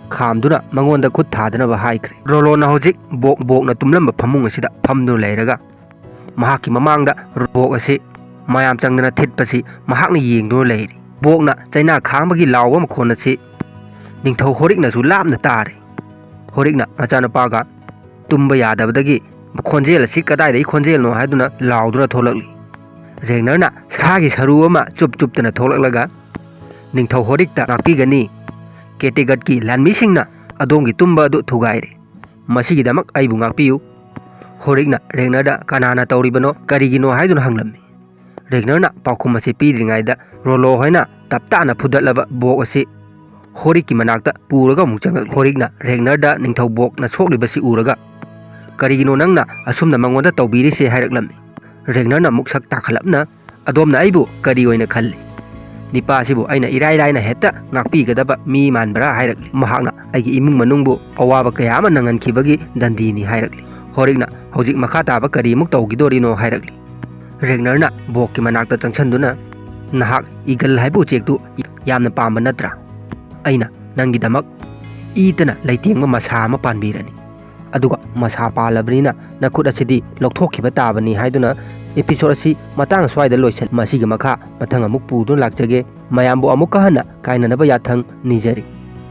ꯈꯥꯝꯗꯨꯅ ꯃꯉꯣꯟꯗ ꯈꯨꯠ ꯊꯥꯗꯅꯕ ꯍꯥꯏꯈ꯭ꯔꯦ꯫ ꯔꯣꯂꯣꯅ ꯍꯧꯖꯤꯛ ꯕꯣꯛ, ꯕꯣꯛꯅ ꯇꯨꯝꯂꯝꯕ ꯐꯃꯨꯡ ꯑꯁꯤꯗ ꯐꯝꯗꯨꯅ ꯂꯩꯔꯒ ꯃꯍꯥꯛꯀꯤ ꯃꯃꯥꯡꯗ ꯕꯣꯛ ꯑꯁꯤ ꯃꯌꯥꯝ ꯆꯪꯗꯅ ꯊꯤꯠꯄꯁꯤ ꯃꯍꯥꯛꯅ ꯌꯦꯡꯗꯨꯅ ꯂꯩꯔꯤ꯫ ꯕꯣꯛꯅ ꯆꯩꯅꯥ ꯈꯥꯡꯕꯒꯤ ꯂꯥꯎꯕ ꯃꯈꯣꯟ ꯑꯁꯤ ꯅꯤꯡꯊꯧ ꯍꯣꯔꯤꯛꯅꯁꯨ ꯂꯥꯞꯅ ꯇꯥꯔꯤ꯫ ꯍꯣꯔꯤꯛꯅ ꯃꯆꯥꯅꯨꯄꯥꯒ ꯇꯨꯝꯕ ꯌꯥꯗꯕꯗꯒꯤ ꯈꯣꯟꯖꯦꯜ ꯑꯁꯤ ꯀꯗꯥꯏꯗꯒꯤ ꯈꯣꯟꯖꯦꯜꯅꯣ ꯍꯥꯏꯗꯨꯅ ꯂꯥꯎꯗꯨꯅ ꯊꯣꯛꯂꯛꯂꯤ꯫ ꯔꯦꯒꯅꯔꯅ ꯁꯥꯒꯤ ꯁꯔꯨ ꯑꯃ ꯆꯨꯞ ꯆꯨꯞꯇꯅ ꯊꯣꯛꯂꯛꯂꯒ ꯅꯤꯡꯊꯧ ꯍꯣꯔꯤꯛꯇ ꯉꯥꯛꯄꯤꯒꯅꯤ꯫ ꯀꯦꯇꯤꯒꯠꯀꯤ ꯂꯥꯟꯃꯤꯁꯤꯡꯅ ꯑꯗꯣꯝꯒꯤ ꯇꯨꯝꯕ ꯑꯗꯨ ꯊꯨꯒꯥꯏꯔꯦ꯫ ꯃꯁꯤꯒꯤꯗꯃꯛ ꯑꯩꯕꯨ ꯉꯥꯛꯄꯤꯌꯨ꯫ ꯍꯣꯔꯤꯛꯅ ꯔꯦꯒꯅꯔꯗ ꯀꯅꯥꯅ ꯇꯧꯔꯤꯕꯅꯣ, ꯀꯔꯤꯒꯤꯅꯣ ꯍꯥꯏꯗꯨꯅ ꯍꯪꯂꯝꯃꯤ꯫ ꯔꯦꯒꯅꯔꯅ ꯄꯥꯎꯈꯨꯝ ꯑꯁꯤ ꯄꯤꯗ꯭ꯔꯤꯉꯩꯗ ꯔꯣꯂꯣ ꯍꯣꯏꯅ ꯇꯞ ꯇꯥꯅ ꯐꯨꯗꯠꯂꯕ ꯕꯣꯛ ꯑꯁꯤ ꯍꯣꯔꯤꯛꯀꯤ ꯃꯅꯥꯛꯇ ꯄꯨꯔꯒ ꯑꯃꯨꯛ ꯆꯪꯉꯛꯂꯤ꯫ ꯍꯣꯔꯤꯛꯅ ꯔꯦꯒꯅꯔꯗ ꯅꯤꯡꯊꯧ ꯕꯣꯛꯅ ꯁꯣꯛꯂꯤꯕꯁꯤ ꯎꯔꯒ, "ꯀꯔꯤꯒꯤꯅꯣ ꯅꯪꯅ ꯑꯁꯨꯝꯅ ꯃꯉꯣꯟꯗ ꯇꯧꯕꯤꯔꯤꯁꯦ?" ꯍꯥꯏꯔꯛꯂꯝꯃꯤ꯫ ꯔꯦꯒꯅꯔꯅ ꯑꯃꯨꯛ ꯁꯛ ꯇꯥꯈꯠꯂꯞꯅ, "ꯑꯗꯣꯝꯅ ꯑꯩꯕꯨ ꯀꯔꯤ ꯑꯣꯏꯅ ꯈꯜꯂꯤ? ꯅꯤꯄꯥ ꯑꯁꯤꯕꯨ ꯑꯩꯅ ꯏꯔꯥꯏ ꯂꯥꯏꯅ ꯍꯦꯛꯇ ꯉꯥꯛꯄꯤꯒꯗꯕ ꯃꯤ ꯃꯥꯟꯕ꯭ꯔꯥ?" ꯍꯥꯏꯔꯛꯂꯤ꯫ "ꯃꯍꯥꯛꯅ ꯑꯩꯒꯤ ꯏꯃꯨꯡ ꯃꯅꯨꯡꯕꯨ ꯑꯋꯥꯕ ꯀꯌꯥ ꯑꯃ ꯅꯪꯍꯟꯈꯤꯕꯒꯤ ꯗꯟꯗꯤꯅꯤ" ꯍꯥꯏꯔꯛꯂꯤ꯫ ꯍꯣꯔꯤꯛꯅ, "ꯍꯧꯖꯤꯛ ꯃꯈꯥ ꯇꯥꯕ ꯀꯔꯤꯃꯨꯛ ꯇꯧꯈꯤꯗꯣꯔꯤꯅꯣ?" ꯍꯥꯏꯔꯛꯂꯤ꯫ ꯔꯦꯒꯅꯔꯅ ꯕꯣꯛꯀꯤ ꯃꯅꯥꯛꯇ ꯆꯪꯁꯤꯟꯗꯨꯅ, "ꯅꯍꯥꯛ ꯏꯒꯜ ꯍꯥꯏꯕ ꯎꯆꯦꯛꯇꯨ ꯌꯥꯝꯅ ꯄꯥꯝꯕ ꯅꯠꯇ꯭ꯔꯥ? ꯑꯩꯅ ꯅꯪꯒꯤꯗꯃꯛ ꯏꯇꯅ ꯂꯩꯇꯦꯡꯕ ꯃꯁꯥ ꯑꯃ ꯄꯥꯟꯕꯤꯔꯅꯤ꯫ ꯑꯗꯨꯒ ꯃꯁꯥ ꯄꯥꯜꯂꯕꯅꯤꯅ ꯅꯈꯨꯠ ꯑꯁꯤꯗꯤ ꯂꯧꯊꯣꯛꯈꯤꯕ ꯇꯥꯕꯅꯤ" ꯍꯥꯏꯗꯨꯅ episode ꯑꯁꯤ ꯃꯇꯥꯡ ꯑꯁ꯭ꯋꯥꯏꯗ ꯂꯣꯏꯁꯤꯜ꯫ ꯃꯁꯤꯒꯤ ꯃꯈꯥ ꯃꯊꯪ ꯑꯃꯨꯛ ꯄꯨꯗꯨꯅ ꯂꯥꯛꯆꯒꯦ꯫ ꯃꯌꯥꯝꯕꯨ ꯑꯃꯨꯛꯀ ꯍꯟꯅ ꯀꯥꯏꯅꯅꯕ ꯌꯥꯊꯪ ꯅꯤꯖꯔꯤ꯫